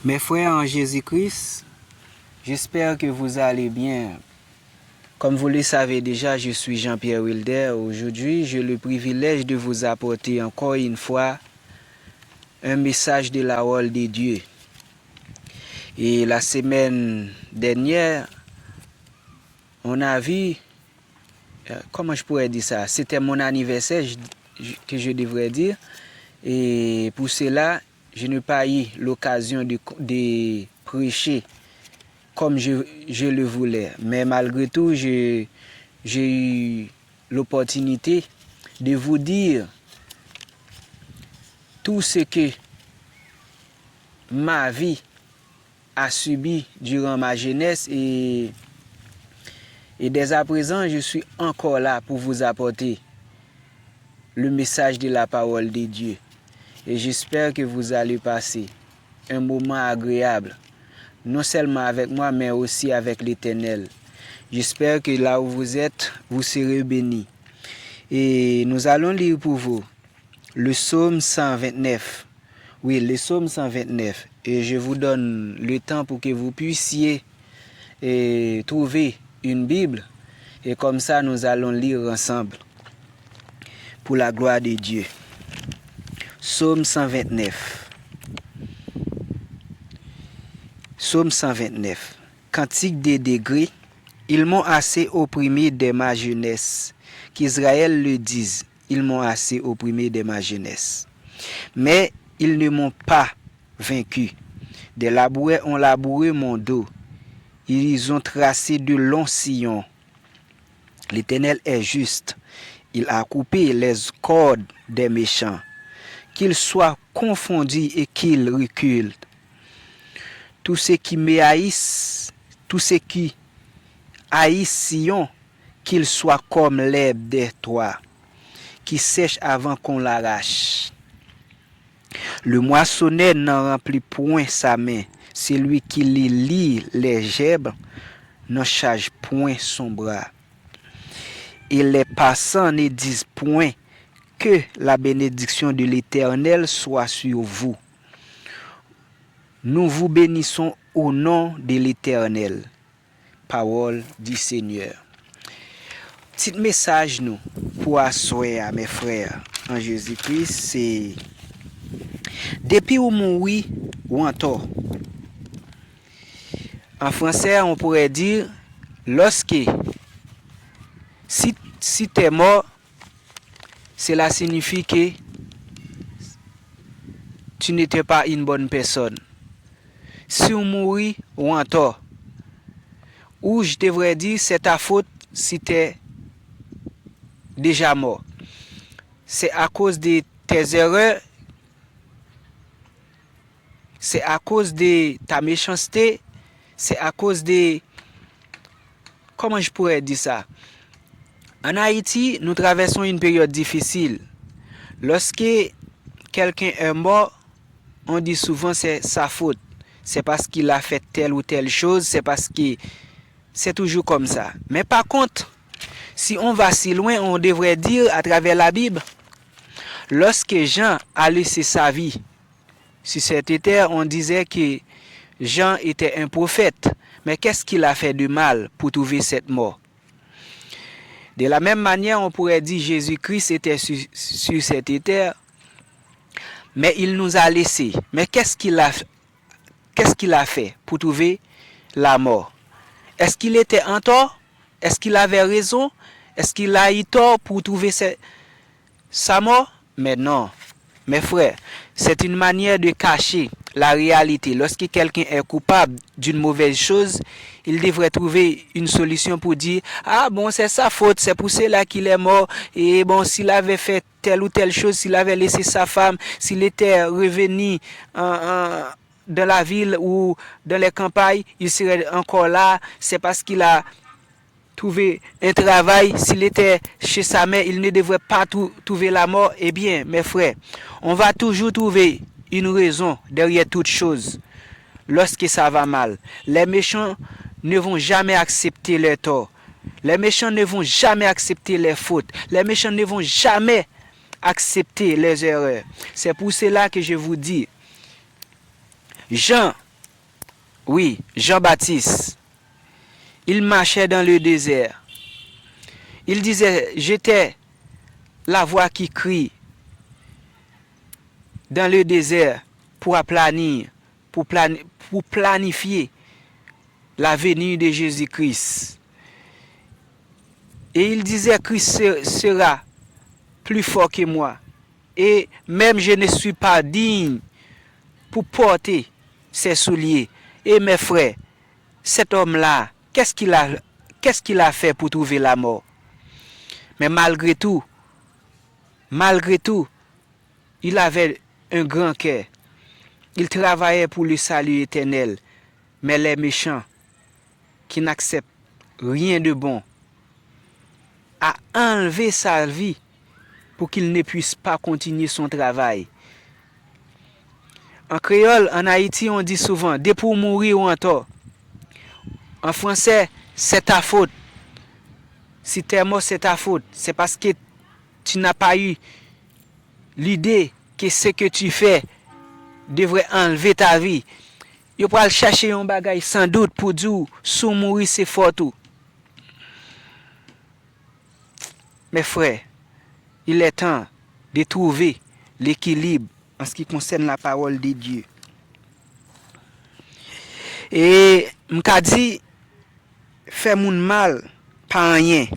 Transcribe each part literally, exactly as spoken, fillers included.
Mes frères en Jésus-Christ, j'espère que vous allez bien. Comme vous le savez déjà, je suis Jean-Pierre Wilder. Aujourd'hui, j'ai le privilège de vous apporter encore une fois un message de la parole de Dieu. Et la semaine dernière, on a vu, euh, comment je pourrais dire ça? C'était mon anniversaire, je- je- que je devrais dire. Et pour cela, je n'ai pas eu l'occasion de, de prêcher comme je, je le voulais. Mais malgré tout, je- j'ai eu l'opportunité de vous dire tout ce que ma vie a subi durant ma jeunesse et, et dès à présent, je suis encore là pour vous apporter le message de la parole de Dieu. Et j'espère que vous allez passer un moment agréable, non seulement avec moi, mais aussi avec l'Éternel. J'espère que là où vous êtes, vous serez bénis. Et nous allons lire pour vous le psaume cent vingt-neuf. Oui, le psaume cent vingt-neuf. Et je vous donne le temps pour que vous puissiez, eh, trouver une Bible. Et comme ça, nous allons lire ensemble pour la gloire de Dieu. Psaume cent vingt-neuf. Psaume cent vingt-neuf. Cantique des degrés. Ils m'ont assez opprimé dès ma jeunesse. Qu'Israël le dise, ils m'ont assez opprimé dès ma jeunesse. Mais ils ne m'ont pas vaincu. Des laboureurs ont labouré mon dos. Ils ont tracé de longs sillons. L'Éternel est juste. Il a coupé les cordes des méchants. Qu'ils soient confondus et qu'ils reculent. Tous ceux qui me haïssent, tous ceux qui haïssent Sion, qu'ils soient comme l'herbe des toits, qui sèche avant qu'on l'arrache. Le moissonneur n'en remplit point sa main, celui qui lit les gerbes n'en charge point son bras. Et les passants ne disent point que la bénédiction de l'Éternel soit sur vous. Nous vous bénissons au nom de l'Éternel. Parole du Seigneur. Tit mesaj nou pou aswè a, mes frères en Jésus-Christ, se depi ou mouri, ou antò. En français, on pourrait dire, lorsque, si, si t'es mort, cela signifie que tu n'étais pas une bonne personne. Si w mouri, ou antò. Ou, je devrais dire, c'est ta faute si t'es déjà mort. C'est à cause de tes erreurs, c'est à cause de ta méchanceté, c'est à cause de, comment je pourrais dire ça? En Haïti, nous traversons une période difficile. Lorsque quelqu'un est mort, on dit souvent c'est sa faute. C'est parce qu'il a fait telle ou telle chose, c'est parce que c'est toujours comme ça. Mais par contre, si on va si loin, on devrait dire à travers la Bible, lorsque Jean a laissé sa vie sur cette terre, on disait que Jean était un prophète. Mais qu'est-ce qu'il a fait de mal pour trouver cette mort? De la même manière, on pourrait dire Jésus-Christ était sur, sur cette terre, mais il nous a laissés. Mais qu'est-ce qu'il a, qu'est-ce qu'il a fait pour trouver la mort? Est-ce qu'il était en tort? Est-ce qu'il avait raison? Est-ce qu'il a eu tort pour trouver ce- sa mort? Mais non. Mes frères, c'est une manière de cacher la réalité. Lorsque quelqu'un est coupable d'une mauvaise chose, il devrait trouver une solution pour dire, ah bon, c'est sa faute, c'est pour cela qu'il est mort. Et bon, s'il avait fait telle ou telle chose, s'il avait laissé sa femme, s'il était revenu en, en, dans la ville ou dans les campagnes, il serait encore là. C'est parce qu'il a trouvé un travail. S'il était chez sa mère, il ne devrait pas trou- trouver la mort. Eh bien, mes frères, on va toujours trouver une raison derrière toute chose lorsque ça va mal. Les méchants ne vont jamais accepter leur tort. Les méchants ne vont jamais accepter les fautes. Les méchants ne vont jamais accepter les erreurs. C'est pour cela que je vous dis, Jean Oui, Jean-Baptiste. Il marchait dans le désert. Il disait, j'étais la voix qui crie dans le désert pour aplanir, pour plani- pour planifier la venue de Jésus-Christ. Et il disait, Christ se- sera plus fort que moi. Et même je ne suis pas digne pour porter ses souliers. Et mes frères, cet homme-là, qu'est-ce qu'il a, qu'est-ce qu'il a fait pour trouver la mort? Mais malgré tout, malgré tout, il avait un grand cœur. Il travaillait pour le salut éternel. Mais les méchants, qui n'acceptent rien de bon, a enlevé sa vie pour qu'il ne puisse pas continuer son travail. En créole, en Haïti, on dit souvent, depi w mouri, ou antò. En français, c'est ta faute. Si t'es mort, c'est ta faute. C'est parce que tu n'as pas eu l'idée que ce que tu fais devrait enlever ta vie. Yo pral chache yon bagay san dout pou di w, si w mouri, se fòt ou. Mes frères, il est temps de trouver l'équilibre en ce qui concerne la parole de Dieu. E m ka di, fè moun mal pa anyen.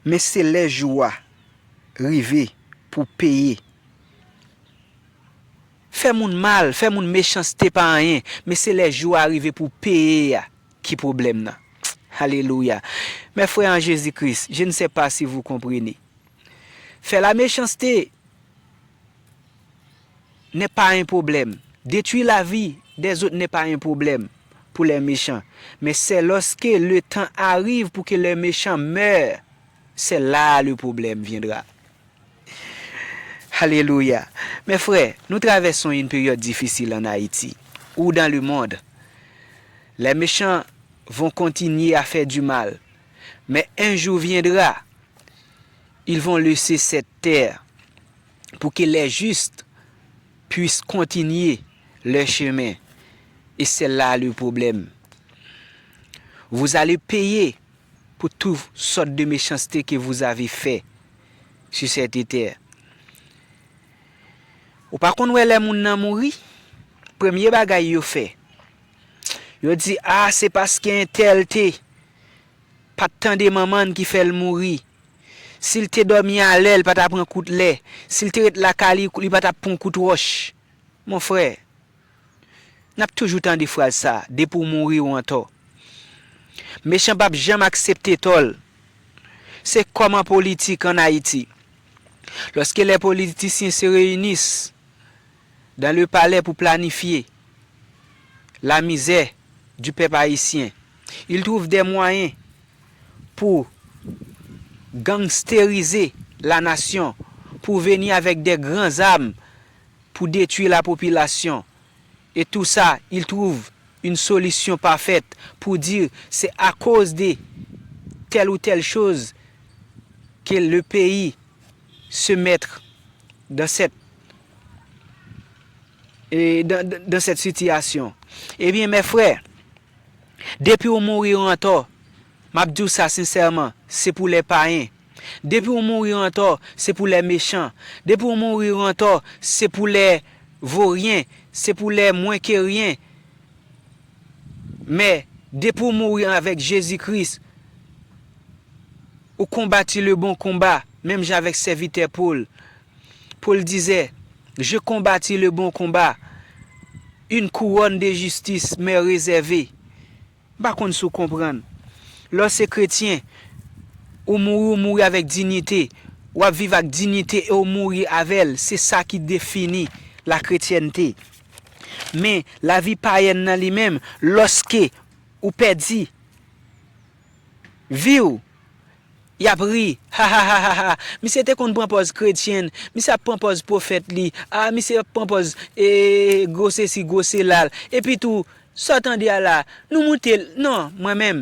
Men se lè jou a rive pou peye. Fè moun mal, fè moun mechanste pa anyen, men se lè jou a rive pou peye a ki pwoblèm nan. Alelouya. Mes frères en Jésus-Christ, je ne sais pas si vous comprenez. Faire la méchanceté n'est pas un problème. Détruire la vie des autres n'est pas un problème pour les méchants. Mais c'est lorsque le temps arrive pour que les méchants meurent, c'est là le problème viendra. Alelouya. Mes frères, nous traversons une période difficile en Haïti ou dans le monde. Les méchants vont continuer à faire du mal. Mais un jour viendra, ils vont laisser cette terre pour que les justes puissent continuer leur chemin. Et c'est là le problème. Vous allez payer pour toute sorte de méchanceté que vous avez fait sur cette terre. Ou pa konn wè lè moun nan mouri, premye bagay yo fè, yo di, a, se paske entèl te pa t tande manman l ki fè l mouri. Si l te dòmi alè, li pa t ap pran kout lè. Si l te ret lakay li, li pa t ap pran kout wòch. Mon frè, n ap toujou tande fraz sa, depi w mouri, w antò. Mechan p ap janm aksepte tò l. Se kòm an politik ann Ayiti. Lorsque les politiciens se réunissent dans le palais pour planifier la misère du peuple haïtien, ils trouvent des moyens pour gangstériser la nation, pour venir avec des grands armes pour détruire la population. Et tout ça, ils trouvent une solution parfaite pour dire c'est à cause de telle ou telle chose que le pays se mettre dans cette, et dans, dans cette situation. Eh bien, mes frères, depi w mouri, w antò, m ap di w sa sensèman, se pou lè payen. Depi w mouri, w antò, se pou lè mechan. Depi w mouri, w antò, se pou lè voryen, se pou lè mwen ke ryen. Men, depi w mouri avèk Jezi Kris, ou konbati le bon konba, menm jan avèk sèvitè Pòl. Pòl dizè, je combati le bon combat, une couronne de justice m'est réservée. M pa konn si w konprann. Lè w se kretyen, ou mouri, ou mouri avèk diyite. W ap viv ak diyite e w mouri avè l. Se sa ki defini lakretyènte. Men, lavi payèn nan li menm, lòske ou pèdi vi w, y ap ri. Ha, ha, ha, ha, ha. Misye te konn pran pòz kretyen. Misye ap pran pòz pwofèt li. A, misye ap pran pòz, e, gwo sesi, gwo sela l. Epi tou, sa w tande a la, nou moute l. Non, mwen menm,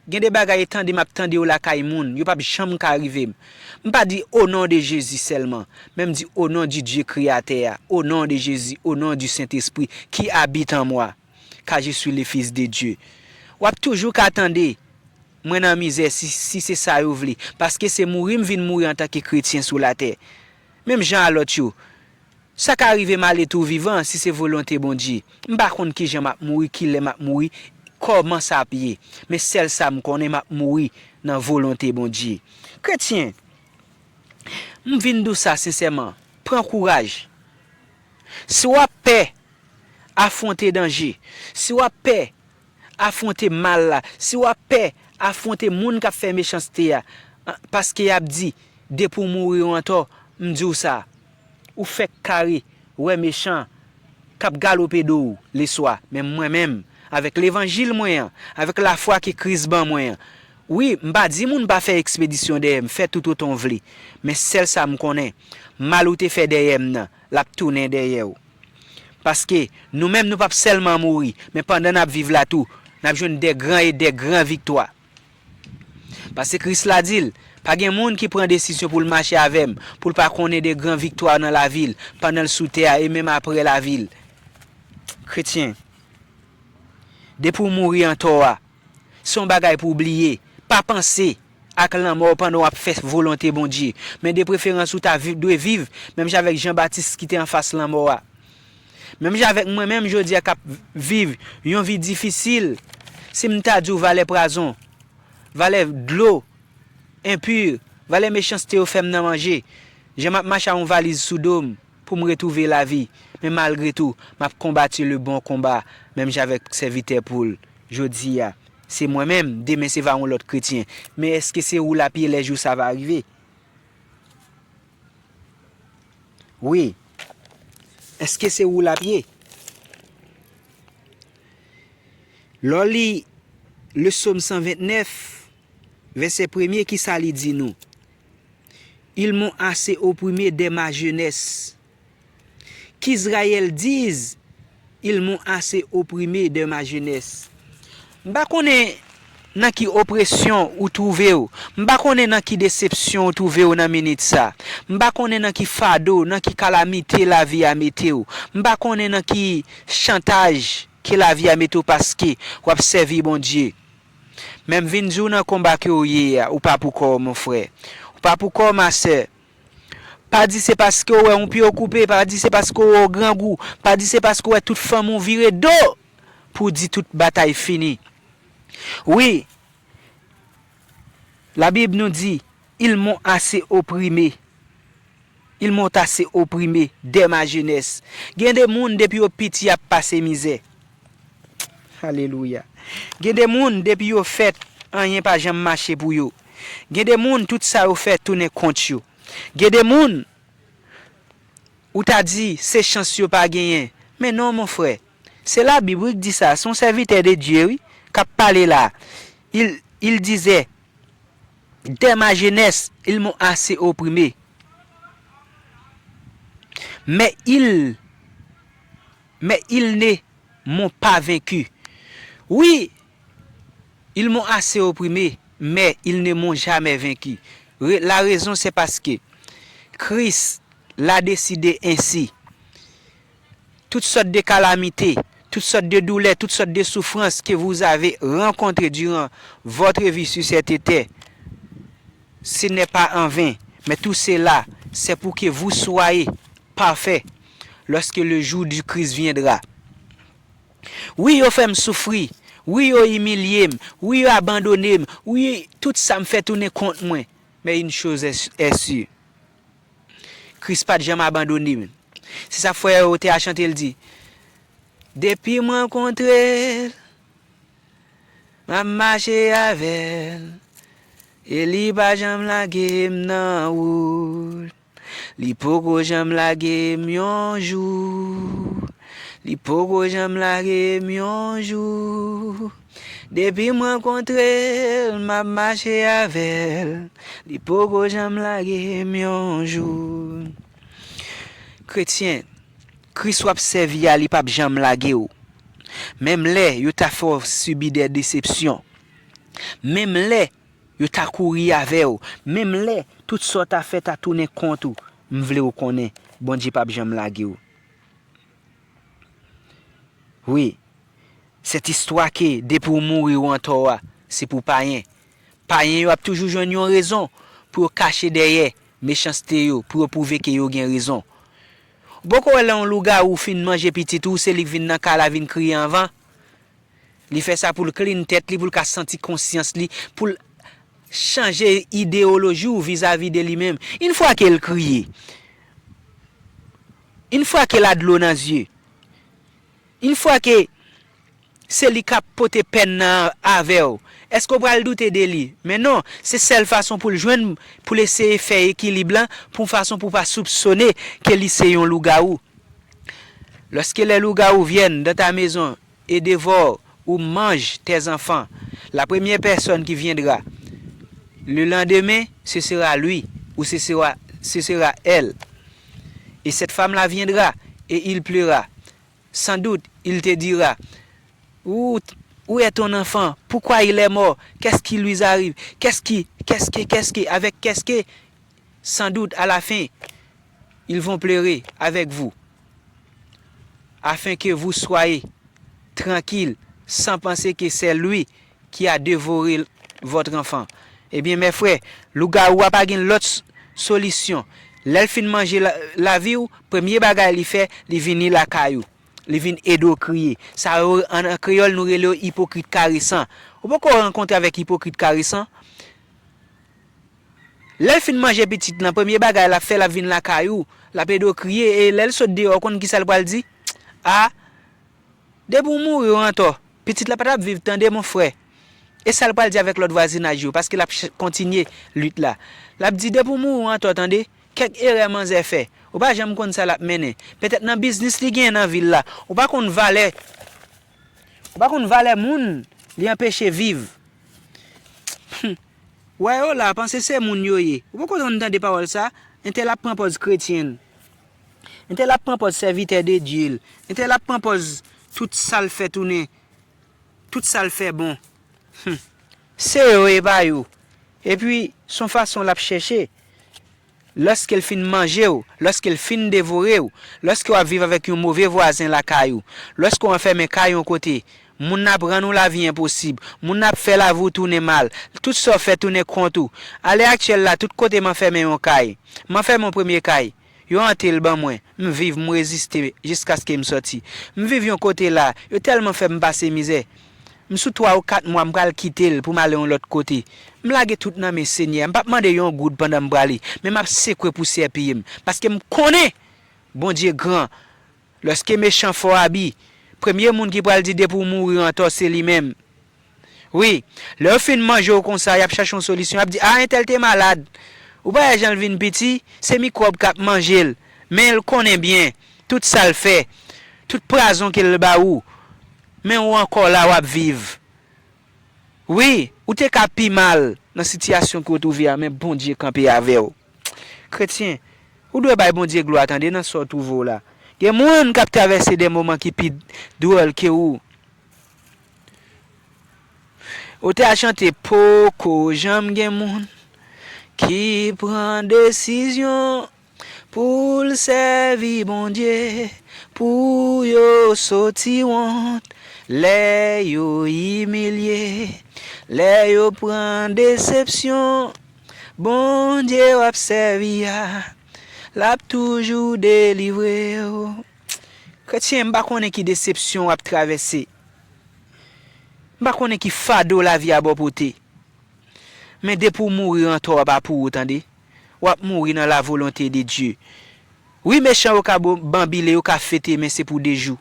Gen de bagay e tande m ap tande yo lakay moun, yo p ap janm ka rive m. M pa di au nom de Jésus sèlman, men m di au nom du Dieu créateur, au nom de Jésus, au nom du Saint-Esprit qui habite en moi, car je suis le fils de Dieu. W ap toujou ka tande mwen nan mizè si, si se sa yo vle, paske se mouri m vin mouri antanke kretyen sou latè. Menm jan a lòt yo, sa ka rive m ale tou vivan si se volonte Bondye. M pa konn kijan m ap mouri, kilè m ap mouri, kòman sa ap ye. Men sèl sa m konnen, m ap mouri nan volonte Bondye. Kretyen, m vin di w sa sensèman, pran kouraj. Si w ap pè afwonte danje, si w ap pè afwonte mal la, si w ap pè afwonte moun k ap fè mechanste a, paske y ap di, depi w mouri w antò, m di w sa, ou fèk kare wè mechan k ap galope do w leswa, men mwen menm, avèk levanjil mwen an, avèk lafwa ke Kris ban mwen an, wi, m pa di moun pa fè ekspedisyon dèyè m, fè toutotan w vle, men sèl sa m konnen, mal ou te fè dèyè m nan, l ap tounen dèyè w. Paske nou menm nou p ap sèlman mouri, men pandan n ap viv la tou, n ap jwenn de gran e de gran viktwa. Paske Kris la di l, pa gen moun ki pran desizyon pou l mache avè m, pou l pa konnen de gran viktwa nan lavi l, pandan l sou tè a e menm apre lavi l. Kretyen, depi w mouri an tò a, se yon bagay pou w bliye. Pa panse ak lanmò w pandan w ap fè volonte Bondye. Men de preferans ou ta vi- dwe viv, menm jan avèk Jan Batis ki te anfas lanmò a. Menm jan avèk mwen menm jodi a k ap viv yon vi difisil, si m ta di w valè pwazon, valè dlo enpi, valè mechanste yo fè m nan manje, jan m ap mache a yon valiz sou do m pou m retwouve lavi, men malgre tou, m ap konbati le bon konba, menm jan avèk sèvitè Pòl jodi a. Se mwen menm, demen se va yon lòt kretyen. Men èske se ou l ap ye lè jou sa va rive? Wi. Èske se ou l ap ye? Lè w li le Sòm san ventnèf, vèsè premye, ki sa li di nou? Ils m'ont assez opprimé dès ma jeunesse. Qu'Israël dise, ils m'ont assez opprimé dès ma jeunesse. M pa konnen nan ki opresyon ou twouve w. M pa konnen nan ki desepsyon ou twouve w nan minit sa. M pa konnen nan ki fado, nan ki kalamite lavi a mete w. M pa konnen nan ki chantaj ke lavi a mete w paske w ap sèvi Bondye. Men m vin di w nan konba ke w ye a, ou pa pou kò w, mon frè. Ou pa pou kò w, ma sè. Pa di se paske w wè yon pye w koupe, pa di se paske w wè w grangou, pa di se paske w wè tout fanmi w vire do pou w di tout batay fini. Wi, Labib nou di, ils m'ont assez opprimé. Ils m'ont assez opprimé dès ma jeunesse. Gen de moun depi yo piti y ap pase mizè. Alelouya. Gen de moun depi yo fèt, anyen pa janm mache pou yo. Gen de moun tout sa yo fè tounen kont yo. Gen de moun ou ta di se chans yo pa genyen. Men non, mon frè. Se Labib wi k di sa. Se yon sèvitè de Dye wi k ap pale la. Il, il disait, dès ma jeunesse, ils m'ont assez opprimé. Mais ils, mais ils ne m'ont pas vaincu. Oui, ils m'ont assez opprimé, mais ils ne m'ont jamais vaincu. Re- La raison, c'est parce que Christ l'a décidé ainsi. Toutes sortes de calamités, toutes sortes de douleurs, toutes sortes de souffrances que vous avez rencontrées durant votre vie sur cette terre, ce n'est pas en vain, mais tout cela, c'est pour que vous soyez parfaits lorsque le jour du Christ viendra. Wi, yo fè m soufri. Wi, yo imilye m. Wi, yo abandone m. Wi, tout sa m fè tounen kont mwen. Men une chose est, est sûre. Kris pa t janm abandone m. Se sa frè yo te a chante, l di, depi m rankontre l, m ap mache avè l, e li pa janm lage m nan wout. Li poko janm lage m yon jou. Li poko janm lage m yon jou. Depi m rankontre l, m ap mache avè l. Li poko janm lage m yon jou. Kretyen, Kris w ap sèvi a, li p ap janm lage w. Menm lè yo ta fè w sibi de desepsyon. Menm lè yo ta kouri avè w, menm lè tout sa w ta fè ta tounen kont ou, m vle w konnen Bondye p ap janm lage w. Wi, sèt istwa ke depi w mouri ou antò a, se pou payen. Payen yo ap toujou jwenn yon rezon pou yo kache dèyè mechanste yo, pou yo pwouve ke yo gen rezon. Ou poko wè lè yon lougawou fin manje pitit ou, se li k vin nan kay la vin kriye anvan? Li fè sa pou l clean tèt li, pou l ka santi konsyans li, pou l chanje ideyoloji w vizavi de li menm. Yon fwa ke l kriye, yon fwa ke l a dlo nan zye, yon fwa ke se li k ap pote pèn nan avè w, èske w pral doute de li? Men non, se sèl fason pou l jwenn, pou l eseye fè ekilib lan, pou yon fason pou w pa soupsone ke li se yon lougawou. Lorsque les loups-garous viennent dans ta maison et dévorent ou mangent tes enfants, la première personne qui viendra le lendemain, ce sera lui ou ce sera, ce sera elle. Et cette femme-là viendra et il pleura. Sans doute, il te dira, où, où est ton enfant? Pourquoi il est mort? Qu'est-ce qui lui arrive? Qu'est-ce qui, qu'est-ce que, qu'est-ce que, avec qu'est-ce que? Sans doute, à la fin, ils vont pleurer avec vous, afin que vous soyez tranquille, sans penser que c'est lui qui a dévoré votre enfant. Ebyen, mè frè, lougawou a pa gen lòt s-, solisyon. Lè l fin manje la, lavi w, premye bagay li fè, li vini lakay ou. Li vin ede w kriye. Sa yo, an, an kreyòl, nou rele yo ipokrit karesan. Ou poko rankontre avèk ipokrit karesan? Lè l fin manje pitit lan, premye bagay l ap fè, l ap vin lakay ou, l ap ede w kriye, e lè l sot deyò, ou konn kisa l pral di? A, depi w mouri, w antò. Pitit la pa t ap viv, tande, mon frè. E sa l pral di avèk lòt vwazinaj yo, paske l ap ch-, kontinye lit la. L ap di, depi w mouri, w antò, tande. Kèk erè manzè fè, ou pa janm konn sa l ap mennen. Petèt nan biznis li genyen nan vil la, ou pa konn valè, ou pa konn valè moun li anpeche viv. Hum. Wè yo la, panse se moun yo ye. Ou poko konn tande pawòl sa? Entèl ap pran pòz kretyen l. Entèl ap pran pòz sèvitè de Dye l. Entèl ap pran pòz tout sa l fè tounen, tout sa l fè bon. Hum. Se yo e pa yo. Epi, s on fason l ap chèche. Lòske l fin manje w, lòske l fin devore w, lòske w ap viv avèk yon move vwazen lakay ou, lòske w anfèmen kay yon kote, moun nan ap rann ou lavi enposib, moun nan ap fè lavi w tounen mal, tout sa w fè tounen kont ou. Alè aktyèl la, tout kote m anfèmen yon kay. M anfèmen yon premye kay, yo antre l ban mwen, m viv, m reziste jiskaske m sòti. M viv yon kote la, yo tèlman fè m pase mizè. M sou twa ou kat mwa, m pral kite l pou m ale yon lòt kote. M lage tout nan men Senyè a. M p ap mande yon goud pandan m prale, men m ap sekwe pousyè pye m, paske m konnen Bondye gran. Lòske mechan fè w abi, premye moun ki pral di depi w mouri antò, se li menm. Wi, lè yo fin manje w konsa, y ap chache yon solisyon, y ap di, a, entèl te malad. Ou pa wè jan l vin piti, se mikwòb k ap manje l. Men l konnen byen tout sa l fè, tout pwazon ke l ba ou. Men ou ankò la, w ap viv. Wi, ou te ka pi mal nan sitiyasyon ke w twouve a, men Bondye kanpe avè w. Kretyen, ou dwe bay Bondye glwa, tande, nan sa w twouve w la. Gen moun k ap travèse de moman ki pi dwòl ke ou. Ou te a chante, poko janm gen moun ki pran desizyon pou l sèvi Bondye, pou yo soti wont, lè yo imilye, lè yo pran desepsyon, Bondye w ap sèvi a, l ap toujou delivre w. Kretyen, m pa konnen ki desepsyon w ap travèse. M pa konnen ki fado lavi a ba w pote. Men depi w mouri, antò a pa pou ou, tande. W ap mouri nan la volonte de Dye. Wi, mechan yo ka bo-, banbile, yo ka fete, men se pou de jou.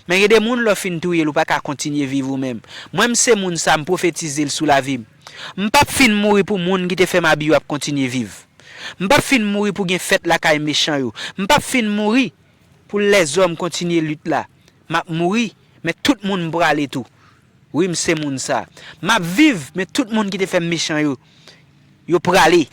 Men gen de moun, lè w fin touye l, ou pa ka kontinye viv ou menm. Mwen, m se moun sa, m pwofetize l sou lavi m. M p ap fin mouri pou moun ki te fè m abi yo ap kontinye viv. M p ap fin mouri pou gen fèt lakay mechan yo. M p ap fin mouri pou lèzòm kontinye lit la. M ap mouri, men tout moun m prale tou. Wi, m se moun sa. M ap viv, men tout moun ki te fè m mechan yo, yo prale.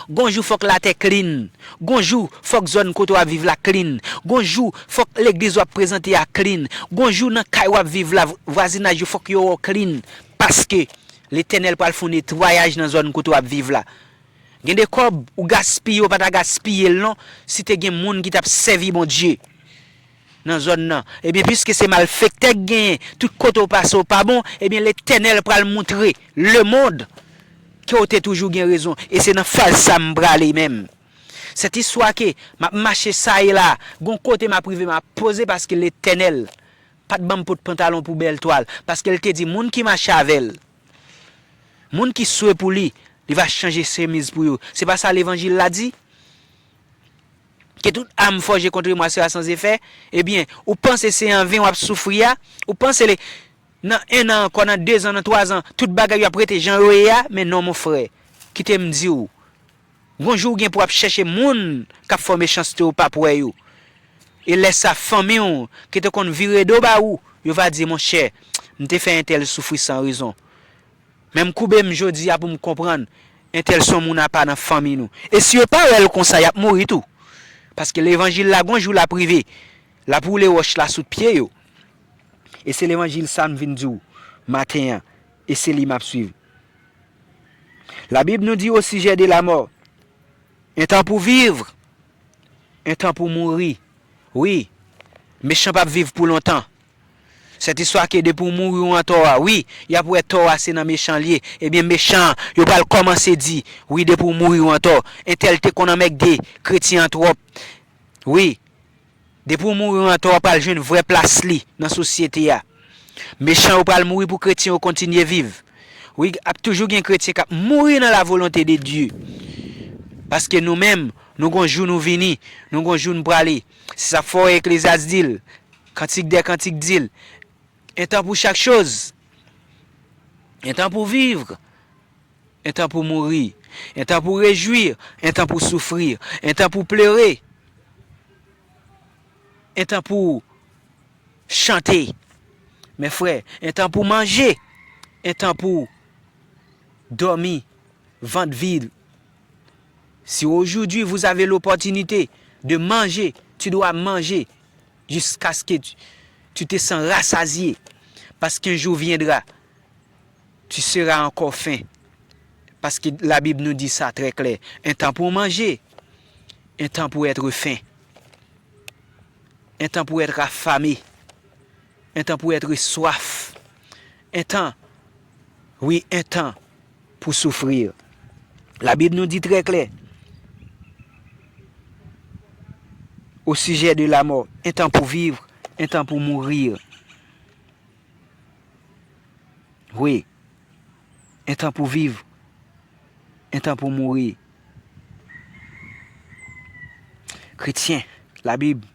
Gon jou fòk latè clean. Gon jou fòk zòn kote w ap viv la clean. Gon jou fòk legliz w ap prezante a clean. Gon jou nan kay w ap viv la, vwazinaj yo fòk yo wè w clean. Paske Letènèl pral fè yon netwayaj nan zòn kote w ap viv la. Gen de kòb ou gaspiye, ou pa ta gaspiye l non, si te gen moun ki t ap sèvi Bondye nan zòn nan. Ebyen, piske se malfektè k genyen, tout kote w pase w pa bon, ebyen, Letènèl pral moutre lemonn ke w te toujou gen rezon. E se nan faz sa m prale menm. Sèt istwa ke m ap mache sa e la, gon kote m ap rive, m ap poze paske Letènèl pa t ban m pot pantalon pou bèl twal, paske l te di moun ki mache avè l, moun ki swe pou li, li va chanje chemiz pou yo. Se pa sa levanjil la di? Que toute arme forgée contre moi sera sans effet. Ebyen, ou panse se an ven w ap soufri a? Ou panse le, nan en an ankò, nan de zan, nan twa zan, tout bagay yo ap rete jan yo ye a? Men non, mon frè, kite m di w, gon jou w gen pou w ap chèche moun k ap fè w mechanste, ou p ap wè yo. E lè sa, fanmi w ki te konn vire do ba ou, yo va di, monchè, m te fè entèl soufri san rezon. Men m koube m jodi a pou m konprann, entèl se yon moun apa nan fanmi nou. E si yo pa wè l konsa, y ap mouri tou. Paske levanjil la, gon jou l ap rive, l ap woule wòch la sou pye yo. E se levanjil sa m vin di w maten an, e se li m ap swiv. Labib nou di au sujet de la mort, un temps pour vivre, un temps pour mourir. Wi, mechan p ap viv pou lontan. Sèt istwa ke depi w mouri w an tò a, wi, y ap wè tò a se nan mechan l ye. Ebyen, mechan an, yo pral kòmanse di, wi, depi w mouri w an tò, entèl te konn anmègde kretyen an twòp. Wi, depi w mouri w an tò, w pral jwenn vrè plas li nan sosyete a. Mechan yo pral mouri pou kretyen yo kontinye viv. Wi, ap toujou gen kretyen k ap mouri nan la volonte de Dye. Paske nou menm, nou gon jou nou vini, nou gon jou n prale. Se sa k fè w wè Eklezyas di l, Kantik dè kantik di l, un temps pour chaque chose, un temps pour vivre, un temps pour mourir, un temps pour réjouir, un temps pour souffrir, un temps pour pleurer, un temps pour chanter, mes frères, un temps pour manger, un temps pour dormir, vant vid. Si aujourd'hui vous avez l'opportunité de manger, tu dois manger jusqu'à ce que tu, tu te sens rassasié. Parce qu'un jour viendra, tu seras encore faim. Parce que la Bible nous dit ça très clair. Un temps pour manger, un temps pour être faim. Un temps pour être affamé, un temps pour être soif, un temps, wi, un temps pour souffrir. Labib nou di trè klè, au sujet de la mort, un temps pour vivre, un temps pour mourir. Wi, un temps pour vivre, un temps pour mourir. Chrétien, la Bible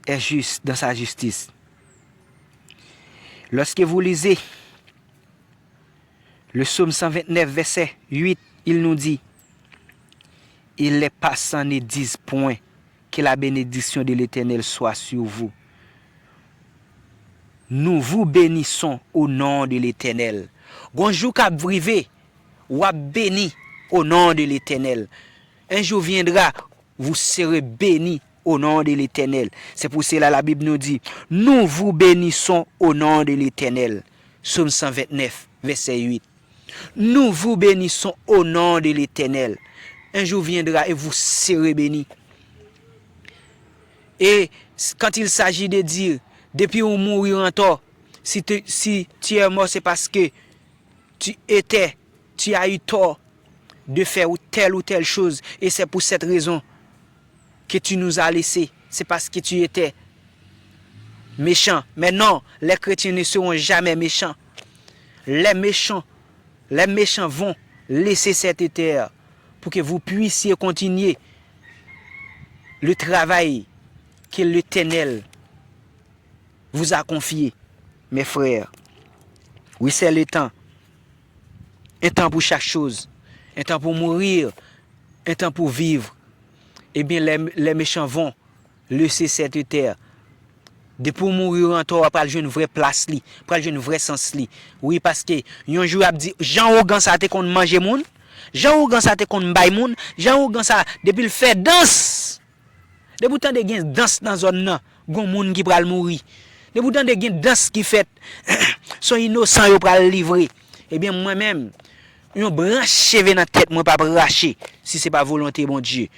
est juste dans sa justice. Lorsque vous lisez le psaume cent vingt-neuf, verset huit, il nous dit, et les passants ne disent point, que la bénédiction de l'Éternel soit sur vous. Nous vous bénissons au nom de l'Éternel. Gon jou k ap rive, w ap beni au nom de l'Éternel. Un jour viendra, vous serez bénis au nom de l'Éternel. C'est pour cela la Bible nous dit, nous vous bénissons au nom de l'Éternel. Psaume cent vingt-neuf, verset huit. Nous vous bénissons au nom de l'Éternel. Un jour viendra et vous serez bénis. Et quand il s'agit de dire, depuis ou mourir en tort, si tu, si tu es mort, c'est parce que tu étais, tu as eu tort de faire ou telle ou telle chose, et c'est pour cette raison que tu nous as laissés, c'est parce que tu étais méchant. Mais non, les chrétiens ne seront jamais méchants. Les méchants, les méchants vont laisser cette terre pour que vous puissiez continuer le travail que l'Éternel vous a confié, mes frères. Oui, c'est le temps. Un temps pour chaque chose. Un temps pour mourir, un temps pour vivre. Eh bien, les, les méchants vont laisser cette terre. Depi w mouri an tò, w pral jwenn vrè plas li, pral jwenn vrè sans li. Wi, paske yon jou y ap di, jan ougan sa te konn manje moun, jan ougan sa te konn bay moun, jan ougan sa, depi l fè dans, depi w tande gen dans nan zòn nan, gon moun ki pral mouri. Depi w tande gen dans ki fèt, se yon inosan yo pral livre. Ebyen, mwen menm, yon branch cheve nan tèt mwen p ap rache si se pa volonte Bondye.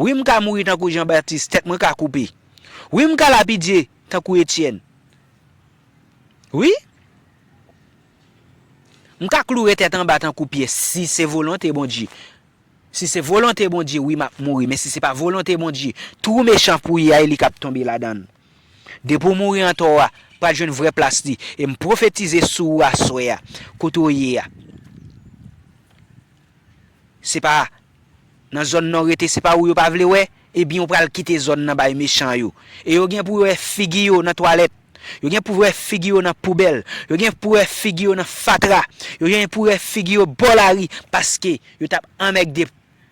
Wi, m ka mouri tankou Jan Batis, tèt mwen ka koupe. Wi, m ka lapidye tankou Etyèn. Wi, m ka kloure tèt anba tankou Pyè si se volonte Bondye. Si se volonte Bondye, wi, m ap mouri. Men si se pa volonte Bondye, twou mechan pou ye a, e li k ap tonbe ladan l. Depi w mouri an tò a, pral jwenn vrè plas li. E m pwofetize sou ou aswè a, kote w ye a. Se pa nan zòn nan w rete, se pa ou yo pa vle wè, ebyen w pral kite zòn nan bay mechan yo. E yo gen pou wè figi yo nan twalèt. Yo gen pou wè figi yo nan poubèl. Yo gen pou wè figi yo nan fatra. Yo gen pou wè figi yo bò lari, paske yo t ap anmègde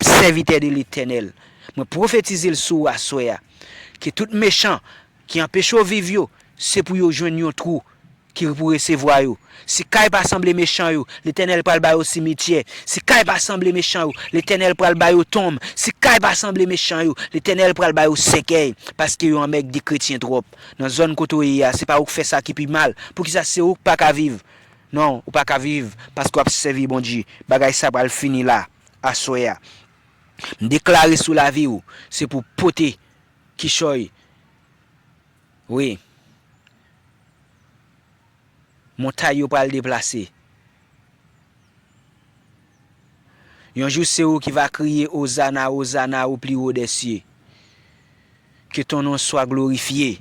sèvitè de Letènèl. Mwen pwofetize l sou ou aswè a. Ke tout mechan ki anpeche w viv yo, se pou yo jwenn yon twou ki pou resevwa yo. Si kay pa sanble mechan yo, Letènèl pral ba yo simityè. Si kay pa sanble mechan yo, Letènèl pral ba yo tonm. Si kay pa sanble mechan yo, Letènèl pral ba yo sèkèy, paske yo anmègde kretyen twòp. Nan zòn kote w ye a, se pa ou k fè sa ki pi mal. Poukisa se ou k pa ka viv? Non, ou pa ka viv, paske w ap sèvi Bondye. Bagay sa pral fini la, aswè a. M deklare sou lavi w, se pou pote kichòy. Wi. Montay yo pral deplase. Yon jou, se ou ki va kriye, Ozana, Ozana, au plus haut des cieux. Que ton nom soit glorifié.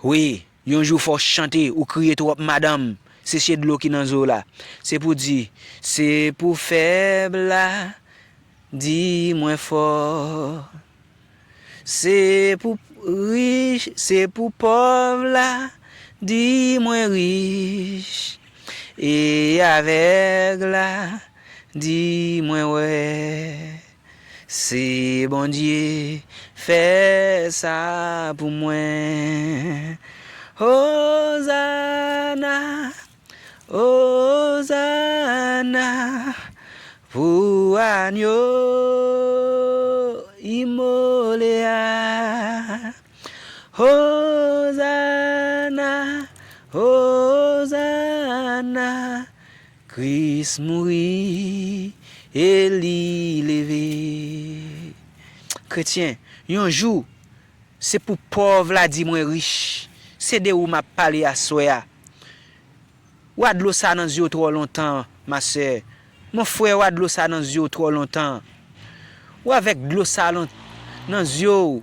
Wi, yon jou fò w chante, ou kriye twòp, madanm, seche dlo ki nan zye w la. Se pou di, se pou fèb la, di mwen fò. Se pou rich, se pou pòv la, di mwen rich. E avèg la, di mwen wè. Se Bondye fè sa pou mwen. Ozana, Ozana pou agno imole a. Ozana, Ozana, Kris mouri e li leve. Kretyen, yon jou, se pou pòv la di mwen rich. Se de ou m ap pale aswè a. Ou a dlo sa nan zye w twò lontan, ma sè. Mon frè, ou a dlo sa nan zye w twò lontan. Ou avèk dlo sa lon-, nan zye w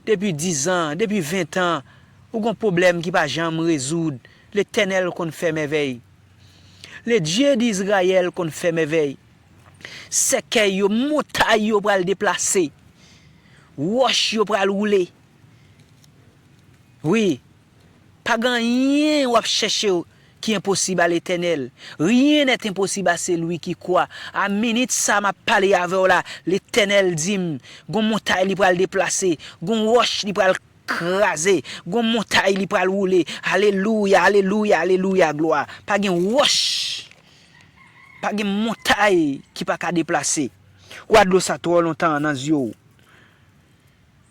depi diz an, depi ven an, ou gon pwoblèm ki pa janm rezoud. Letènèl konn fè mèvèy. Le Dieu d'Israël konn fè mèvèy. Sèkèy yo, montay yo pral deplase. Wòch yo pral woule. Wi, pa gen anyen w ap chèche ki enposib a Letènèl. Rien n'est impossible à celui qui croit. A minit sa m ap pale avè w la, Letènèl di m, gon montay li pral deplase, gon wòch li pral kraze, gon montay li pral woule. Alelouya, alelouya, alelouya, glwa. Pa gen wòch, pa gen montay ki pa ka deplase. Ou a dlo sa twò lontan nan zye w.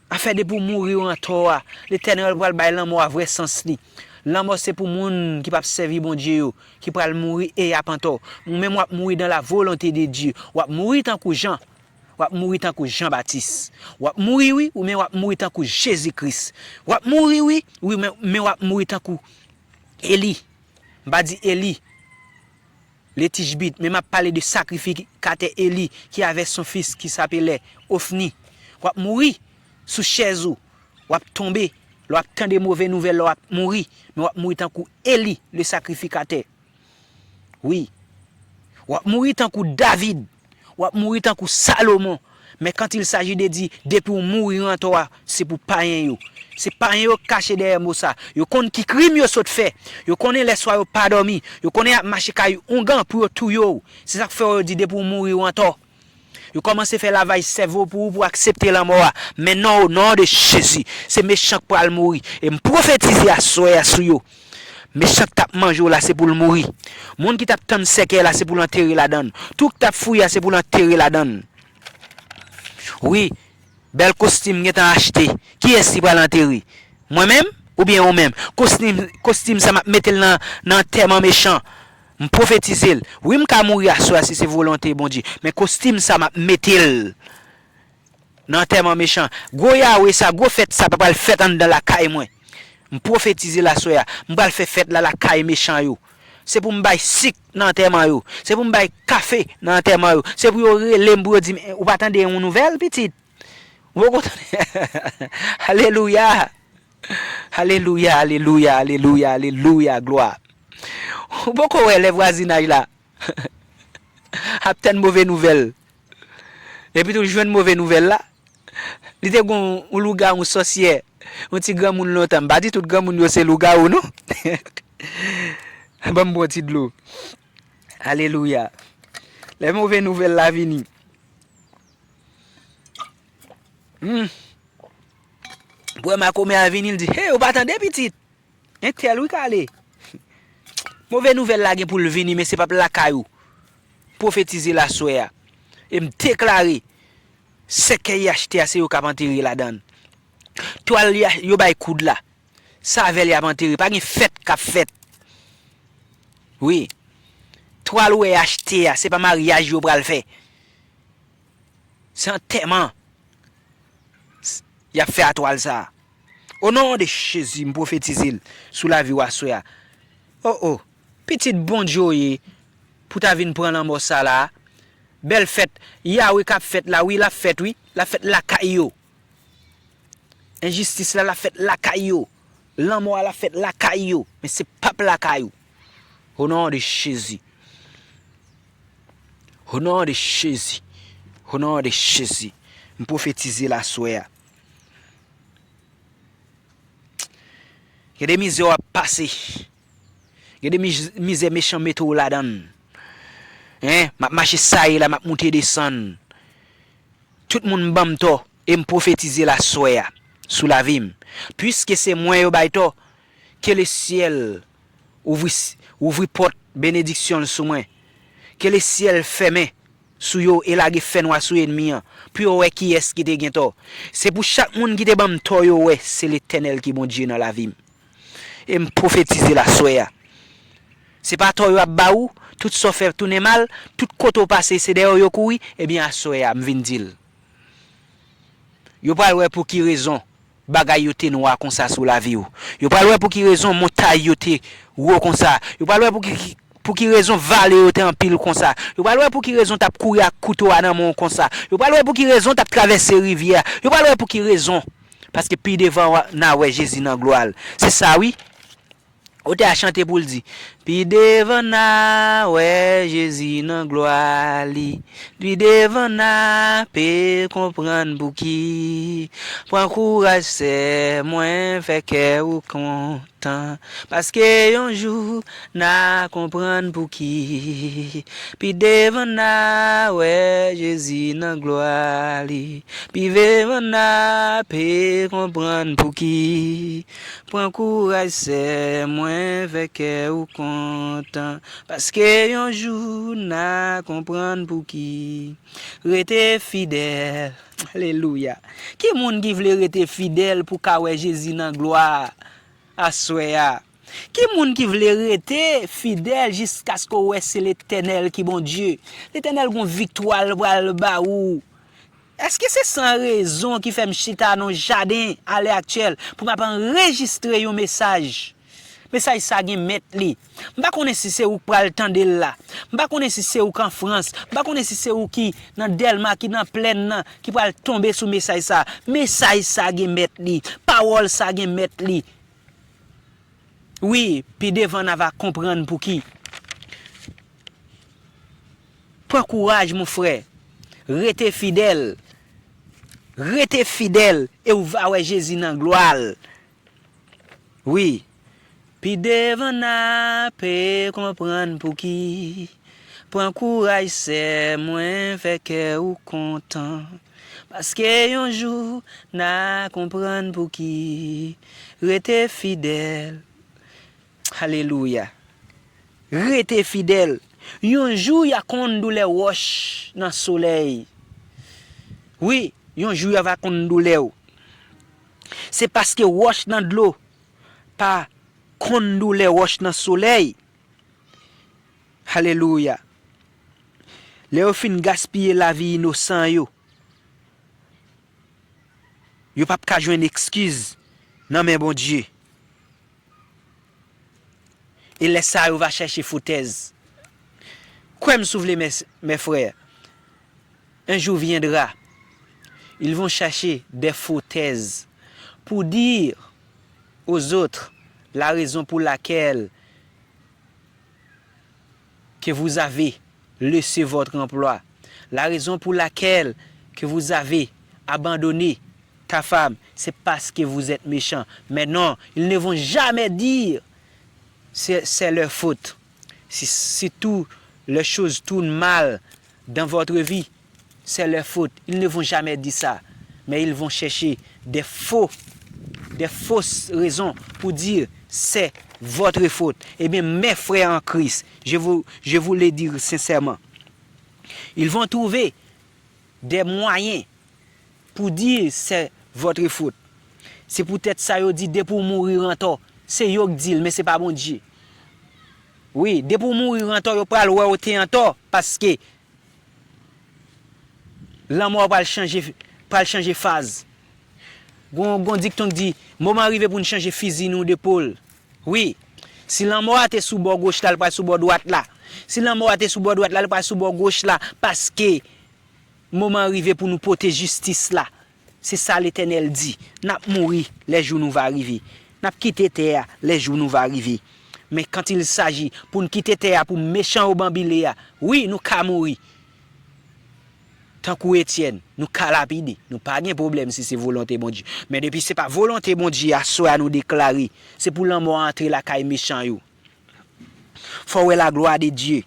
Afè depi w mouri w antò a, Letènèl pral bay lanmò a vrè sans li. Lanmò se pou moun ki p ap sèvi Bondye yo, ki pral mouri e y ap antò. Ou menm w ap mouri dans la volonté de Dieu. W ap mouri tankou Jan. W ap mouri tankou Jan Batis. W ap mouri wi, ou men w ap mouri tankou Jezi Kris. W ap mouri wi, wi men, men w ap mouri tankou Eli. M pa di Eli, le Tishbit, men m ap pale de sakrifikatè Eli ki avè son fis ki sapele Ofni. W ap mouri sou chèz ou, w ap tonbe, lè w ap tande move nouvèl la, w ap mouri, men w ap mouri tankou Eli, le sakrifikatè. Wi. W ap mouri tankou David. W ap mouri tankou Salomon. Men quand il s'agit de di, depi w mouri antò a, se pou payen yo. Se payen yo k kache dèyè mo sa. Yo konn ki krim yo sot fè. Yo konnen lè swa yo pa dòmi. Yo konnen y ap mache kay oungan pou yo touye w. Se sa k fè yo di depi w mouri w antò. Yo kòmanse fè lavaj sèvo pou ou, pou w aksepte lanmò a. Men non, o non de Jezi, se mechan k pral mouri. E m pwofetize aswè a sou yo. Mechan k t ap manje w la, se pou l mouri. Moun ki t ap tann sèkèy la, se pou l antere ladan l. Twou k t ap fouye a, se pou l antere ladan l. Wi, bèl kostim m gentan achte. Kiyès li pral antere? Mwen menm? Oubyen ou menm, kostim, kostim sa m ap mete l nan, nan antèman mechan. M pwofetize l. Wi, m ka mouri aswè a si se volonte Bondye. Men kostim sa m ap mete l nan antèman mechan. Gwo Yawe sa, gwo fèt sa pa pral fèt anndan lakay mwen. M pwofetize l aswè a. M pral fè fèt la lakay mechan yo. Se pou m bay sik nan antèman yo. Se pou m bay kafe nan antèman yo. Se pou yo rele m, pou yo di m, "Ou pa tande yon nouvèl, pitit?" Ou poko tande? Alelouya! Alelouya, alelouya, alelouya, alelouya, glwa. Ou poko wè lè vwazinaj la ap tann move nouvèl. Epi tou l jwenn move nouvèl la. Li te gon yon lougawou, yon sòsyè, yon ti granmoun lontan. M pa di tout granmoun yo se lougawou, non. Ban m bon ti dlo. Alelouya. Lè move nouvèl la vini. Hmm. Pou wè makomè a vini, l di, "Hey, ou pa tande, pitit? Entèl wi k ale." Move nouvèl la gen pou l vini, men se p ap lakay ou. Pwofetize l aswè a. E m deklare, sèkèy y achte a, se yo k ap antere ladan l. Twal y a-, yo bay koud la, sa avè l y ap antere. Pa gen fèt k ap fèt. Wi. Twal ou wè y achte a, se pa maryaj yo pral fè. Se antèman. Y ap fè a twal sa a. O non de Jezi, m pwofetize l sou lavi w aswè a. O, o, pitit Bondye w ye pou ta vin pran lanmò sa la. Bèl fèt, Yawe k ap fèt la, wi, l ap fèt, wi, l ap fèt lakay yo. Enjistis la, l ap fèt lakay yo. Lanmò a, l ap fèt lakay yo. Men se p ap lakay ou. O non de Jezi. O non de Jezi. O non de Jezi. M pwofetize l aswè a. Gen de mizè w ap pase. Gen de miz-, mizè mechan mete w ladan l. Hein? M ap mache saye la, m ap moute desann. Tout moun ban m tò, e m pwofetize l aswè a sou lavi m. Piske se mwen yo bay tò, ke lesyèl ouvri, ouvri pòt benediksyon l sou mwen. Ke lesyèl fèmen sou yo e lage fènwa sou ènmi an, pou yo wè kiyès ki te gen tò. Se pou chak moun ki te ban m tò yo wè se Letènèl ki Bondye nan lavi m. E m pwofetize l aswè a. Se pa tò yo ap ba ou, tout sa w fè tounen mal, tout kote w pase se dèyè w yo kouri, ebyen aswè a m vin di l. Yo pral wè pou ki rezon bagay yo te nwa konsa sou lavi w. Yo pral wè pou ki rezon montay yo te wo konsa. Yo pral wè pou ki, pou ki rezon vale yo te anpil konsa. Yo pral wè pou ki rezon t ap kouri ak kouto a nan men w konsa. Yo pral wè pou ki rezon t ap travèse rivyè a. Yo pral wè pou ki rezon. Paske pi devan w a, n a wè Jezi nan glwa l. Se sa wi. Otè a chante pou l di, pi devan n a wè Jezi nan glwa li. Pi devan n a pe konprann pouki. Pran kouraj sè mwen, fè kè ou kontan. Paske yon jou n a konprann pouki. Pi devan n a wè Jezi nan glwa li. Pi devan n a pe konprann pouki. Pran kouraj sè mwen, fè kè ou kontan. Paske yon jou n a konprann pouki. Rete fidèl. Alelouya. Ki moun ki vle rete fidèl pou ka wè Jezi nan glwa aswè a? Ki moun ki vle rete fidèl jiskaske w wè se Letènèl ki Bondye? Letènèl gon viktwa l pral ba ou. Èske se san rezon ki fè m chita nan yon jaden alè aktyèl pou m ap anrejistre yon mesaj? Mesaj sa gen mèt li. M pa konnen si se ou k pral tande l la. M pa konnen si se ou k an Frans. M pa konnen si se ou ki nan Dèlma, ki nan Plèn nan, ki pral tonbe sou mesaj sa. Mesaj sa gen mèt li. Pawòl sa gen mèt li. Wi, pi devan n a va konprann pouki. Pran kouraj, mon frè. Rete fidèl. Rete fidèl e w va wè Jezi nan glwa l. Wi. Pi devan n a pe konprann pouki. Pran kouraj, sè mwen, fè kè ou kontan. Paske yon jou n a konprann pouki. Rete fidèl. Alelouya. Rete fidèl. Yon jou y a konn doulè wòch nan solèy. Wi, yon jou y a va konn doulè w. Se paske wòch nan dlo pa konn doulè wòch nan solèy. Alelouya. Lè yo fin gaspiye lavi inosan yo, yo p ap ka jwenn ekskiz nan men Bondye. E lè sa a, yo va chèche fotèz. Kwè m si w vle, mes, mes frères, un jour viendra, ils vont chercher des fauteuses pour dire aux autres la raison pour laquelle que vous avez laissé votre emploi, la raison pour laquelle que vous avez abandonné ta femme, c'est parce que vous êtes méchant. Mais non, ils ne vont jamais dire c'est, c'est leur faute. Si, si tout les choses tournent mal dans votre vie, c'est leur faute. Ils ne vont jamais dire ça. Mais ils vont chercher des faux, des fausses raisons pour dire c'est votre faute. Eh bien, mes frères en Christ, je vous, je vous le dis sincèrement, ils vont trouver des moyens pour dire c'est votre faute. Se poutèt sa yo di depi w mouri antò, se yo k di l, men se pa Bondye. Wi, depi w mouri antò, yo pral wè w te antò, paske lanmò pral chanje, pral chanje faz. Gon, gon dikton k di, moman rive pou n chanje fizi nou depòl. Wi, si lanmò a te sou bò goch la, l pral sou bò dwat la. Si lanmò a te sou bò dwat la, l pral sou bò goch la, paske moman rive pou nou pote jistis la. Se sa Letènèl di. N ap mouri lè jou nou va rive. N ap kite tè a lè jou nou va rive. Men quand il s'agit pou n kite tè a pou mechan yo banbile a, wi, nou ka mouri. Tankou Etyèn, nou ka lapide. Nou pa gen pwoblèm si se volonte Bondye. Men depi se pa volonte Bondye, aswè a nou deklare, se pou lanmò antre lakay mechan yo. Fò w wè la gloire de Dieu.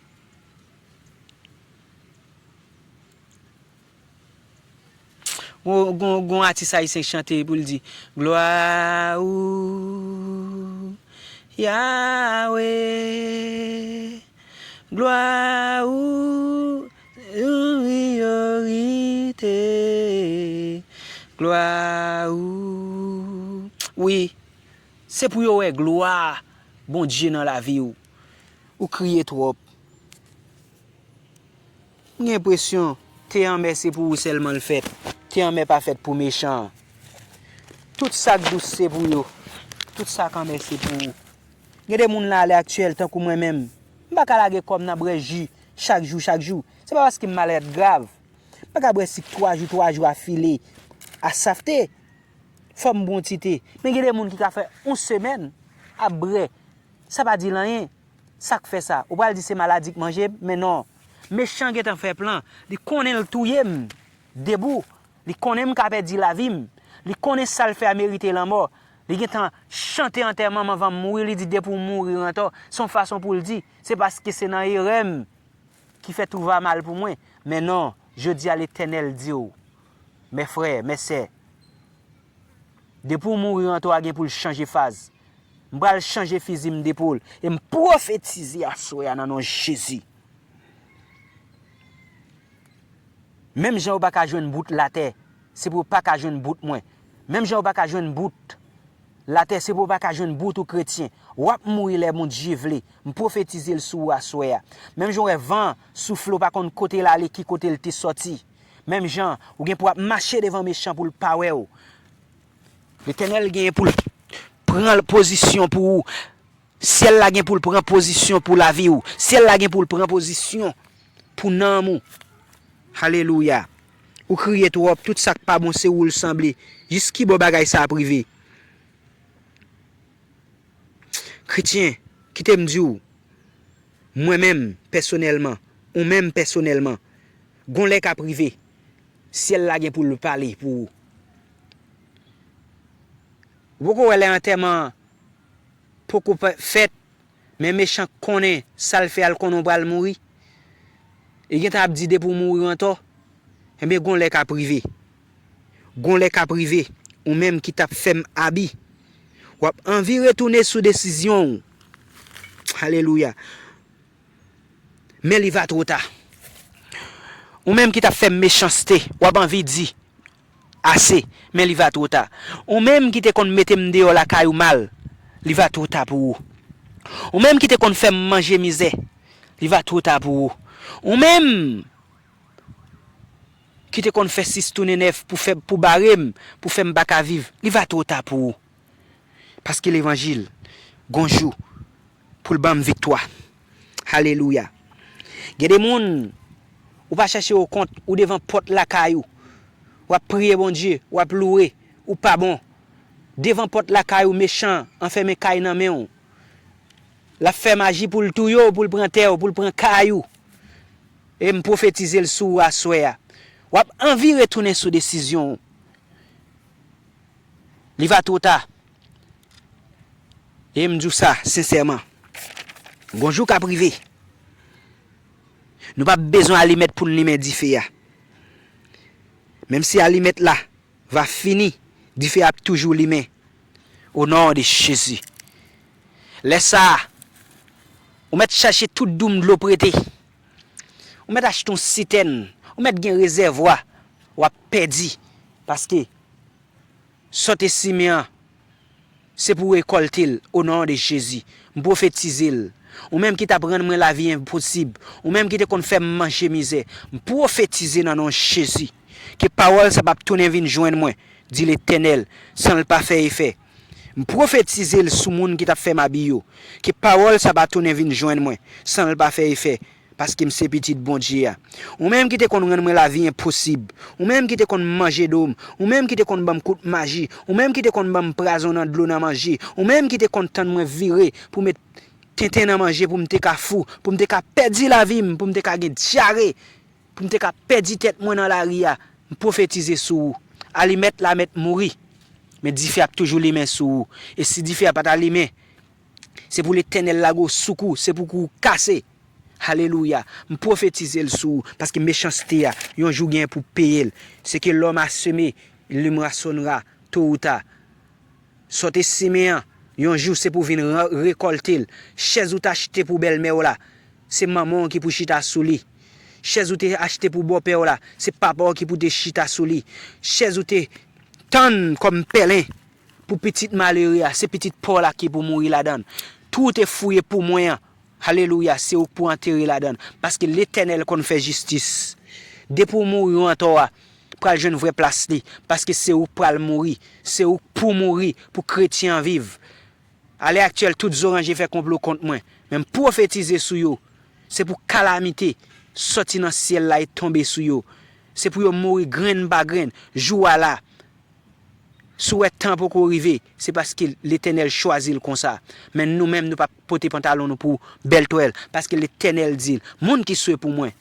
Gon, gon, gon atis ayisyen k chante pou l di, glwa ou, Yahweh, glwa ou, ou priyorite, glwa ou. Wi, se pou yo wè glwa Bondye nan lavi w. Ou kriye twòp. M gen enpresyon, te anmè se pou ou sèlman l fèt. Te anmè pa fèt pou mechan an. Tout sa k dous se pou yo. Tout sa k anmè se pou ou. Gen de moun la alè aktyèl tankou mwen menm. M pa ka lage kò m nan bwè ji chak jou, chak jou. Se pa paske m malad grav. M pa ka bwè sik twa jou, twa jou afile. Asafte. Fò m bwè yon ti te. Men gen de moun ki ka fè yon semèn ap bwè. Sa pa di l anyen. Sa k fè sa? Ou pral di se maladi k manje m? Men non. Mechan gentan fè plan. Li konnen l touye m debou. Li konnen m ka pèdi lavi m. Li konnen sa l fè a merite lanmò. Li gentan chante antèman m anvan m mouri. Li di depi w mouri antò. Se yon fason pou l di, se paske se nan erè m ki fè tou va mal pou mwen. Men non, jodi a Letènèl di w, mes frères, mes sœurs, depi w mouri antò a gen pou l chanje faz. M pral chanje fizi m depòl e m pwofetize aswè a nan non Jezi. Menm jan ou pa ka jwenn bout latè, se pou ou pa ka jwenn bout mwen. Menm jan ou pa ka jwenn bout latè, se pou ou pa ka jwenn bout ou kretyen. W ap mouri lè Bondye vle. M pwofetize l sou ou aswè a. Menm jan w wè van an soufle, ou pa konn kote l ale, ki kote l te sòti. Menm jan, ou gen pou w ap mache devan mechan pou l pa wè w. Letènèl genyen pou l pran pozisyon pou ou. Syèl la gen pou l pran pozisyon pou lavi w. Syèl la gen pou l pran pozisyon pou nanm ou. Alelouya. Ou kriye twòp, tout sa k pa bon se ou l sanble. Jis ki bò bagay sa ap rive? Kretyen, kite m di w, mwen menm, pèsonèlman, ou menm pèsonèlman, gon lè k ap rive, syèl la gen pou l pale pou ou. Ou poko wè lè antèman an poko pa- fèt, men mechan konnen sa l fè a, l konnen w pral mouri. Li gentan ap di depi w mouri antò, enben gon lè k ap rive. Gon lè k ap rive, ou menm ki t ap fè m abi, w ap anvi retounen sou desizyon w. Alelouya. Men li va twò ta. Ou menm ki t ap fè m mechanste, w ap anvi di, ase, men li va twò ta. Ou menm ki te konn mete m deyò lakay ou mal, li va twò ta pou ou. Ou menm ki te konn fè m manje mizè, li va twò ta pou ou. Ou menm ki te konn fè sis tounen nèf pou fè, pou bare m, pou fè m pa ka viv, li va twò ta pou ou. Paske levanjil, gon jou, pou l ban m viktwa. Alelouya. Gen de moun, ou pa chèche yo kont, ou devan pòt lakay ou. W ap priye Bondye, w ap louwe, ou pa bon. Devan pòt lakay ou, mechan an fèmen kay nan men w. L ap fè maji pou l touye w, pou l pran tè w, pou l pran kay ou. E m pwofetize l sou ou aswè a. W ap anvi retounen sou desizyon w. Li va twò ta. E m di w sa sensèman. Gon jou k ap rive. Nou p ap bezwen alimèt pou n limen dife a. Menm si alimèt la va fini, dife a ap toujou limen. O non de Jezi. Lè sa a, ou mèt chache tout doum dlo prete. Ou mèt achte yon sitèn. Ou mèt gen rezèvwa. W ap pèdi. Paske sa w te simen an, se pou w rekòlte l, o non de Jezi. M pwofetize l. Ou menm ki t ap rann mwen lavi enposib, ou menm ki te konn fè m manje mizè, m pwofetize nan non Jezi, ke pawòl sa p ap tounen vin jwenn mwen, di Letènèl, san l pa fè efè. M pwofetize l sou moun ki t ap fè m abi yo, ke pawòl sa pa tounen vin jwenn mwen, san l pa fè efè. Paske m se pitit Bondye a. Ou menm ki te konn rann mwen lavi enposib. Ou menm ki te konn manje do m. Ou menm ki te konn ban m kout maji. Ou menm ki te konn ban m pwazon nan dlo nan manje. Ou menm ki te konn tann mwen vire pou met tenten nan manje pou m te ka fou, pou m te ka pèdi lavi m, pou m te ka gen dyare, pou m te ka pèdi tèt mwen nan lari a. M pwofetize sou ou. Alimèt la mèt mouri. Men dife ap toujou limen sou ou. E si dife a pa ta limen, se pou Letènèl lage w sou kou, se pou kou w kase. Alelouya. M pwofetize l sou ou, paske mechanste a, yon jou gen pou peye l. Ce que l'homme a semé, il le moissonnera, tôt ou tard. Sa w te simen an, yon jou se pou vin ra-, rekòlte l. Chèz ou te achte pou bèlmè w la, se manman w ki pou chita sou li. Chèz ou te achte pou bòpè w la, se papa w ki pou te chita sou li. Chèz ou te tann kòm pèlen pou pitit malere a, se pitit pa w la ki pou mouri ladan l. Twou w te fouye pou mwen an, alelouya, se ou k pou antere ladan l. Paske Letènèl konn fè jistis. Depi w mouri w antò a, pral jwenn vrè plas li. Paske se ou k pral mouri. Se ou k pou mouri pou kretyen an viv. Alè aktyèl, tout zoranje fè konplo kont mwen. Men m pwofetize sou yo. Se pou kalamite sòti nan syèl la e tonbe sou yo. Se pou yo mouri grenn pa grenn. Jou a la. Si w wè tan poko rive, se paske Letènèl chwazi l konsa. Men nou menm, nou p ap pote pantalon nou pou bèl twèl, paske Letènèl di l, moun ki swe pou mwen,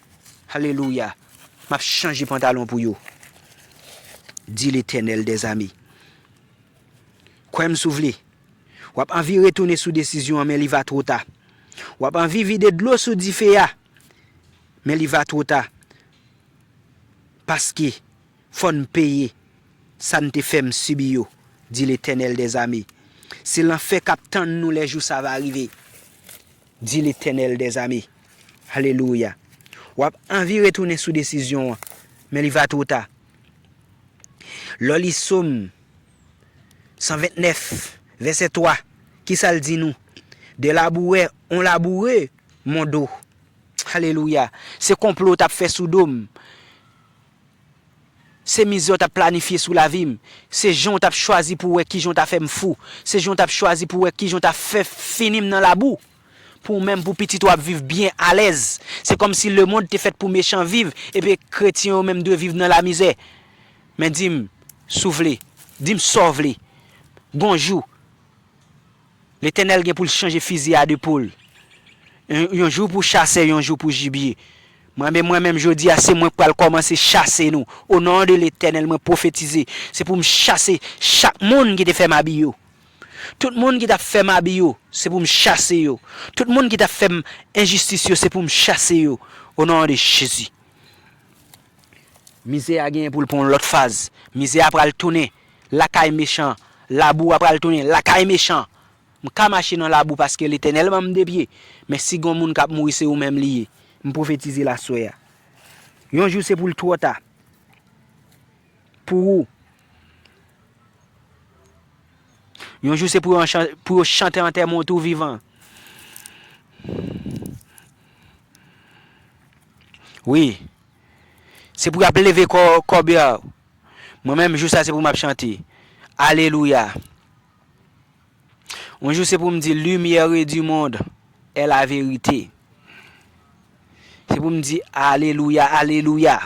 alelouya, m ap chanje pantalon pou yo, di Letènèl dèzame. Kwè m si w vle, w ap anvi retounen sou desizyon an, men li va twò ta. W ap anvi vide dlo sou dife a, men li va twò ta. Paske fò n peye sa n te fè m sibi yo, di Letènèl dèzame. Se lanfè k ap tann nou lè jou sa va rive, di Letènèl dèzame. Alelouya. W ap anvi retounen sou desizyon an, men li va twò ta. Lè w li Sòm san vennèf, vèsè twa, ki sa l di nou? De labourè, on labourè, mon dos. Alelouya. Se konplo w t ap fè sou do m. Se mizè w t ap planifye sou lavi m. Se jan w t ap chwazi pou wè kijan w ta fè m fou. Se jan w t ap chwazi pou wè kijan w ta fè fini m nan labou. Pou w menm, pou pitit ou ap viv byen, alèz. Se kòmsi lemonn te fèt pou mechan viv, epi kretyen yo menm dwe viv nan lamizè. Men di m, si w vle, di m sa w vle. Gon jou, Letènèl gen pou l chanje fizi a de poul. Yon, yon jou pou chasè, yon jou pou jibye. Mwen menm, mwen menm, jodi a, se mwen k pral kòmanse chase nou. O non de Letènèl, mwen pwofetize. Se pou m chase chak moun ki te fè m abi yo. Tout moun ki t ap fè m abi yo, se pou m chase yo. Tout moun ki t ap fè m enjistis yo, se pou m chase yo. O non de Jezi. Mizè a genyen pou l pran yon lòt faz. Mizè a pral tounen lakay mechan. Labou a pral tounen lakay mechan. M ka mache nan labou paske Letènèl ban m de pye. Men si gon moun k ap mouri, se ou menm li ye. M pwofetize l aswè a. Yon jou se pou l twò ta. Pou ou. Yon jou se pou yo chan-, pou yo chante antèman w tou vivan. Wi. Se pou y ap leve kò, kòbya. Mwen menm, jou sa, se pou m ap chante. Alelouya. Yon jou, se pou m di, lumière du monde est la vérité. Se pou m di, alelouya, alelouya.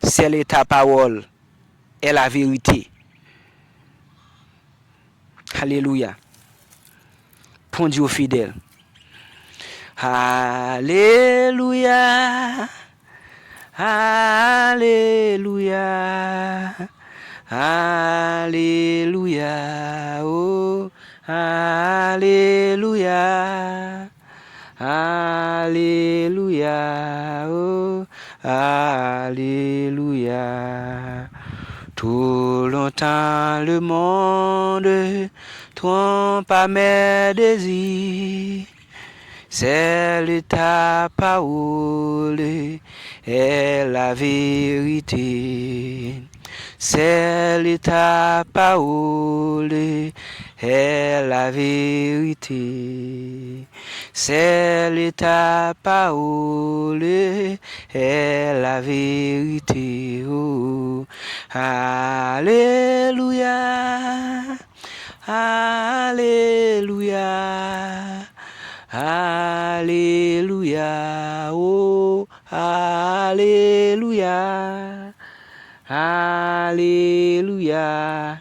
Sèl e ta pawòl est la vérité. Alelouya. Bondye w fidèl. Alelouya. Alelouya. Alelouya. Oh, alelouya. Alelouya, oh, alelouya. Trop longtemps le monde trompa mes désirs. Seule ta parole est la vérité. Seule ta parole est la vérité. Seule ta parole est la vérité. Oh, alelouya, alelouya, alelouya, oh, alelouya, alelouya.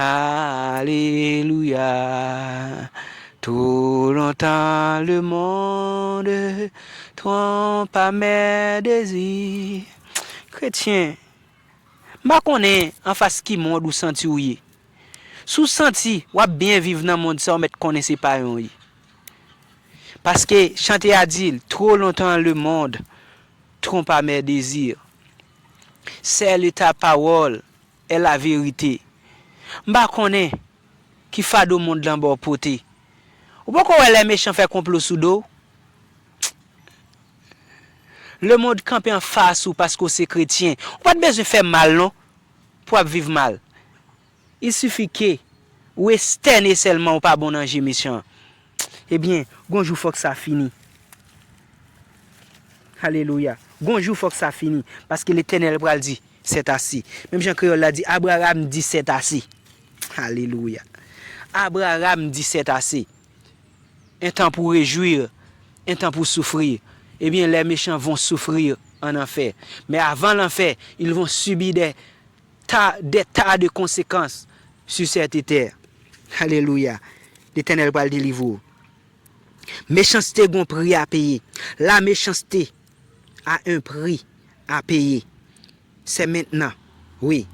Alelouya. Trop longtemps le monde trompa mes désirs. Kretyen, m pa konnen anfas ki mond ou santi w ye. Si w santi w ap byen viv nan mond sa, w mèt konnen se pa yon ye. Paske chante a di, trop longtemps le monde trompa mes désirs. Seule ta parole est la vérité. M pa konnen ki fado mond lan ba w pote. Ou poko wè lè mechan fè konplo sou do w? Lemonn kanpe anfas ou paske w se kretyen. Ou pa t bezwen fè mal non pou w ap viv mal. Il suffit ke ou estène sèlman ou pa bon nan je mechan. Ebyen, gon jou fòk sa fini. Alelouya. Gon jou fòk sa fini, paske Letènèl pral di, c'est assez. Menm jan kreyòl la di, Abraram di, c'est assez. Alelouya. Abraram di, c'est assez. Un temps pour réjouir, un temps pour souffrir. Eh bien, les méchants vont souffrir en enfer. Mais avant l'enfer, ils vont subir des tas, des tas de conséquences sur cette terre. Alelouya. Letènèl pral delivre w. Mechanste gon pri a peye. La méchanceté a un prix à payer. C'est maintenant. Oui.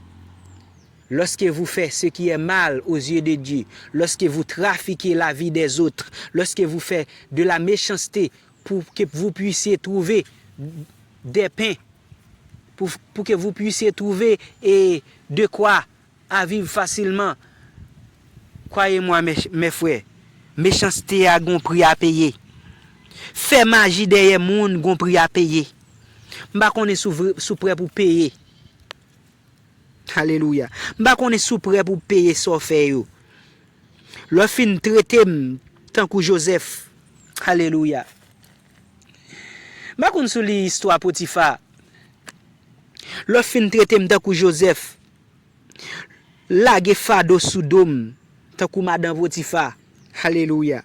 Lorsque vous faites ce qui est mal aux yeux de Dieu, lorsque vous trafiquez la vie des autres, lorsque vous faites de la méchanceté pour que vous puissiez trouver des pains, pour, pour que vous puissiez trouver et de quoi à vivre facilement. Croyez-moi, mes, mes frères, mechanste a gon pri a peye. Fè maji dèyè moun gon pri a peye. M pa konnen si w vre, si w prè pou peye. Alelouya. M pa konnen si w prè pou peye sa w fè yo. Lè w fin trete m tankou Jozèf. Alelouya. M pa konn si w li istwa Potifa. Lè w fin trete m tankou Jozèf, lage fado sou do m tankou madan Potifa. Alelouya.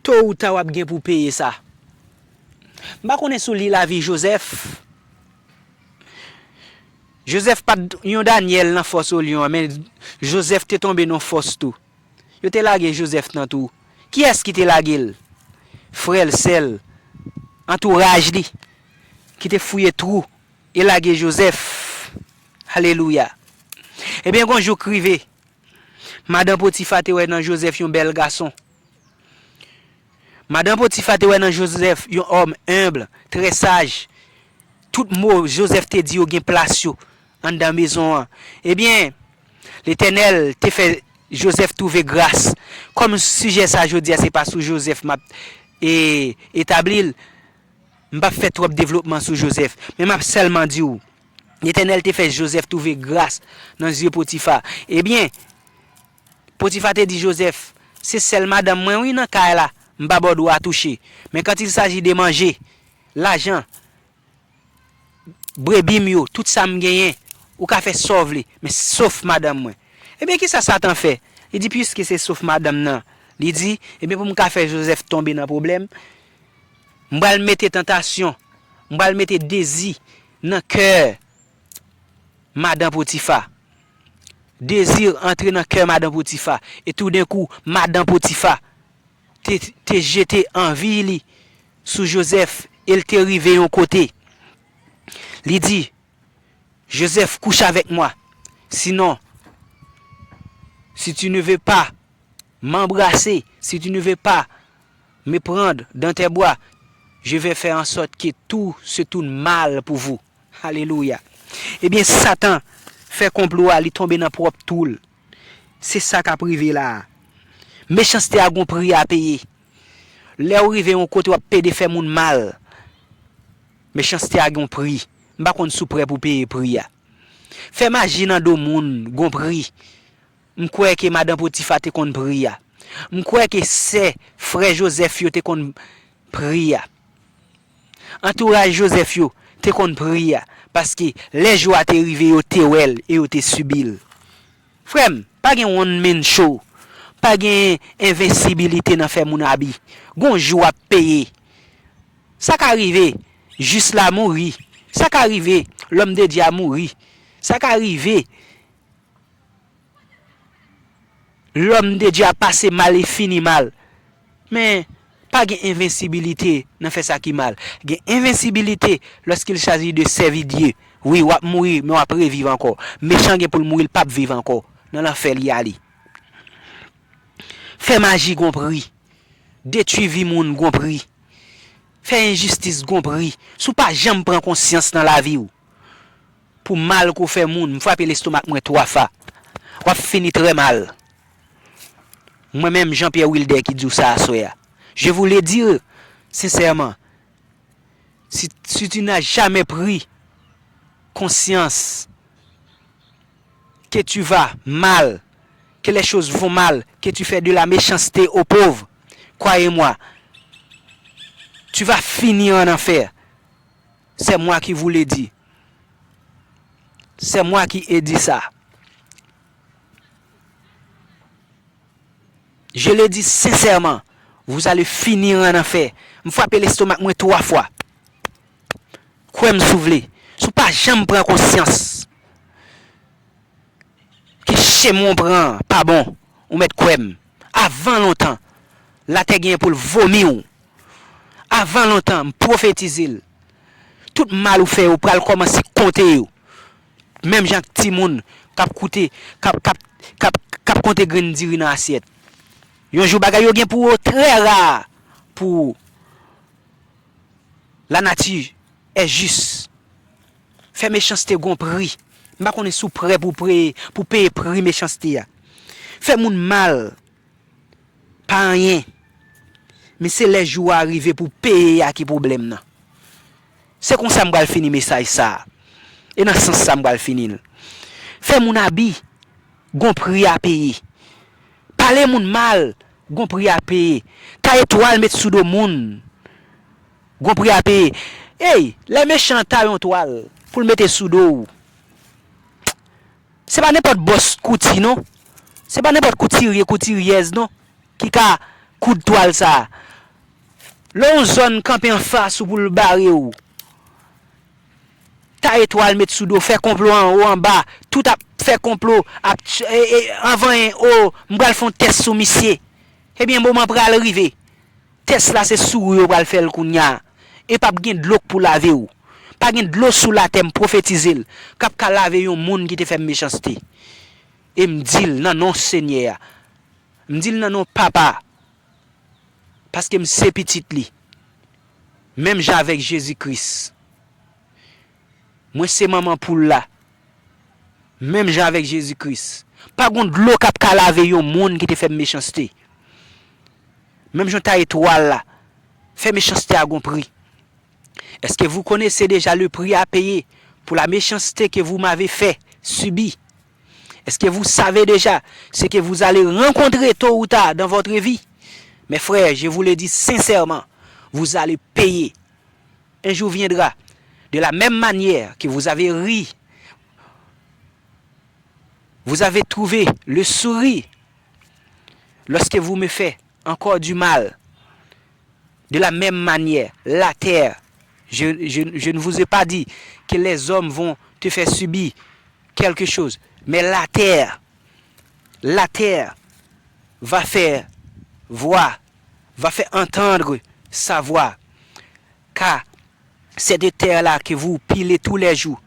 To ou ta w ap gen pou peye sa. M pa konnen si w li lavi Jozèf. Jozèf pa t yon Danyèl nan fòs o lyon an, men Jozèf te tonbe nan fòs tou. Yo te lage Jozèf nan twou. Kiyès ki te lage l? Frè l, sè l, antouraj li, ki te fouye twou e lage Jozèf. Alelouya. Ebyen, gon jou k rive, madan Potifa te wè nan Jozèf yon bèl gason. Madan Potifa te wè nan Jozèf yon òm enb, trè saj. Tout mo Jozèf te di yo gen plas yo anndan mezon an. Ebyen, Letènèl te fè Jozèf twouve gras. Kòm sijè sa jodi a, se pa sou Jozèf m ap, e, etabli l, m p ap fè twòp devlopman sou Jozèf. Men m ap sèlman di w, Letènèl te fè Jozèf twouve gras nan zye Potifa. Ebyen, Potifa te di Jozèf, se sèl madanm mwen wi nan kay la, m pa ba w dwa touche. Men quand il s'agit de manje, lajan, brebi m yo, tout sa m genyen, ou ka fè sa w vle, men sof madanm mwen. Ebyen, kisa Satan fè? Li di, piske se sof madanm nan, li di, ebyen, pou m ka fè Jozèf tonbe nan pwoblèm, m pral mete tantasyon, m pral mete dezi nan kè madan Potifa. Dezi antre nan kè madan Potifa. E toudenkou, madan Potifa te, te jete anvi li sou Jozèf e l te rive yon kote. Li di, Joseph, couche avec moi. Sinon, si tu ne veux pas m'embrasser, si tu ne veux pas me prendre dans tes bras, je vais faire en sorte que tout se tourne mal pour vous. Alelouya. Ebyen, Satan fè konplo a, li tonbe nan pwòp twou l. Se sa k ap rive la a. Mechanste a gon pri a peye. Lè w rive yon kote w ap pede fè moun mal, mechanste a gon pri. M pa konn si w prè pou peye pri a. Fè maji nan do moun gon pri. M kwè ke madan Potifa te konn pri a. M kwè ke sè, frè Jozèf yo te konn pri a. Antouraj Jozèf yo te konn pri a, paske lè jou a te rive, yo te wè l e yo te sibi l. Frè m, pa gen one man show, pa gen envensibilite nan fè moun abi. Gon jou w ap peye. Sa ka rive, jis la mouri. Sa ka rive, lòm de Dye a mouri. Sa ka rive, lòm de Dye a pase mal e fini mal. Men, pa gen envensibilite nan fè sa ki mal. Gen envensibilite lorsqu'il s'agit de servir Dieu. Wi, w ap mouri, men w ap reviv ankò. Mechan gen pou l mouri, l p ap viv ankò. Nan lanfè li ale. Fè maji gon pri. Detwi vi moun gon pri. Fè enjistis gon pri. Si w pa janm pran konsyans nan lavi w, pou mal ke w fè moun, m frape lestomak mwen twa fwa. W ap fini trè mal. Mwen menm, Jean Pierre Wilder ki di w sa aswè a. Je vous le dis sincèrement, si, si tu n'as jamais pris conscience que tu vas mal, que les choses vont mal, que tu fais de la méchanceté aux pauvres, croyez-moi, tu vas finir en enfer. C'est moi qui vous le dis. C'est moi qui ai dit ça. Je le dis sincèrement, vous allez finir en enfer. M frape lestomak mwen twa fwa. Kwè m si w vle. Si w pa janm pran konsyans ke chemen w pran an pa bon, ou mèt kwè m. Avan lontan, latè genyen pou l vomi w. Avan lontan, m pwofetize l. Tout mal ou fè yo pral kòmanse konte yo. Menm jan ak timoun k ap koute, k ap, k ap, k ap, k ap konte grenn diri nan asyèt. Yon jou bagay yo gen pou yo trè ra pou ou. Lanati è jis. Fè mechanste gon pri. M pa konnen si w prè pou preye, pou peye pri mechanste a. Fè moun mal pa anyen. Men se lè jou a rive pou peye a ki pwoblèm nan. Se konsa m pral fini mesaj sa a. E nan sans sa m pral fini l. Fè moun abi, gon pri a peye. Pale moun mal, gon pri a peye. Taye twal met sou do moun, gon pri a peye. Ey, lè mechan an taye yon twal pou l mete sou do w, se pa nenpòt bòs kouti non. Se pa nenpòt koutirye, koutiryèz non ki ka koud twal sa a. Lè yon zòn kanpe anfas ou pou l bare w, taye twal met sou do, fè konplo anwo anba, tout ap fè konplo, ap ch-, e, e, anvanyen, o, m pral fè yon tès sou misye. Ebyen, moman pral rive. Tès la se sou ou yo pral fè l kounye a. E p ap gen dlo k pou lave w. Pa gen dlo sou latè, m pwofetize l, k ap ka lave yon moun ki te fè m mechanste. E m di l nan non Senyè a. M di l nan non Papa a. Paske m se pitit li. Menm jan avèk Jezi Kris. Mwen se manman poul la. Menm jan avèk Jezi Kris. Pa gon dlo k ap ka lave yon moun ki te fè m mechanste. Menm jan w taye twal la, fè mechanste a gon pri. Est-ce que vous connaissez déjà le prix à payer pour la méchanceté que vous m'avez fait subir? Est-ce que vous savez déjà ce que vous allez rencontrer tôt ou tard dans votre vie? Mes frères, je vous le dis sincèrement, vous allez payer. Un jour viendra, de la même manière que vous avez ri, vous avez trouvé le sourire lorsque vous me faites encore du mal. De la même manière, la terre, je, je, je ne vous ai pas dit que les hommes vont te faire subir quelque chose, mais la terre, la terre va faire voir, va faire entendre sa voix. Car cette terre-là que vous pilez tous les jours,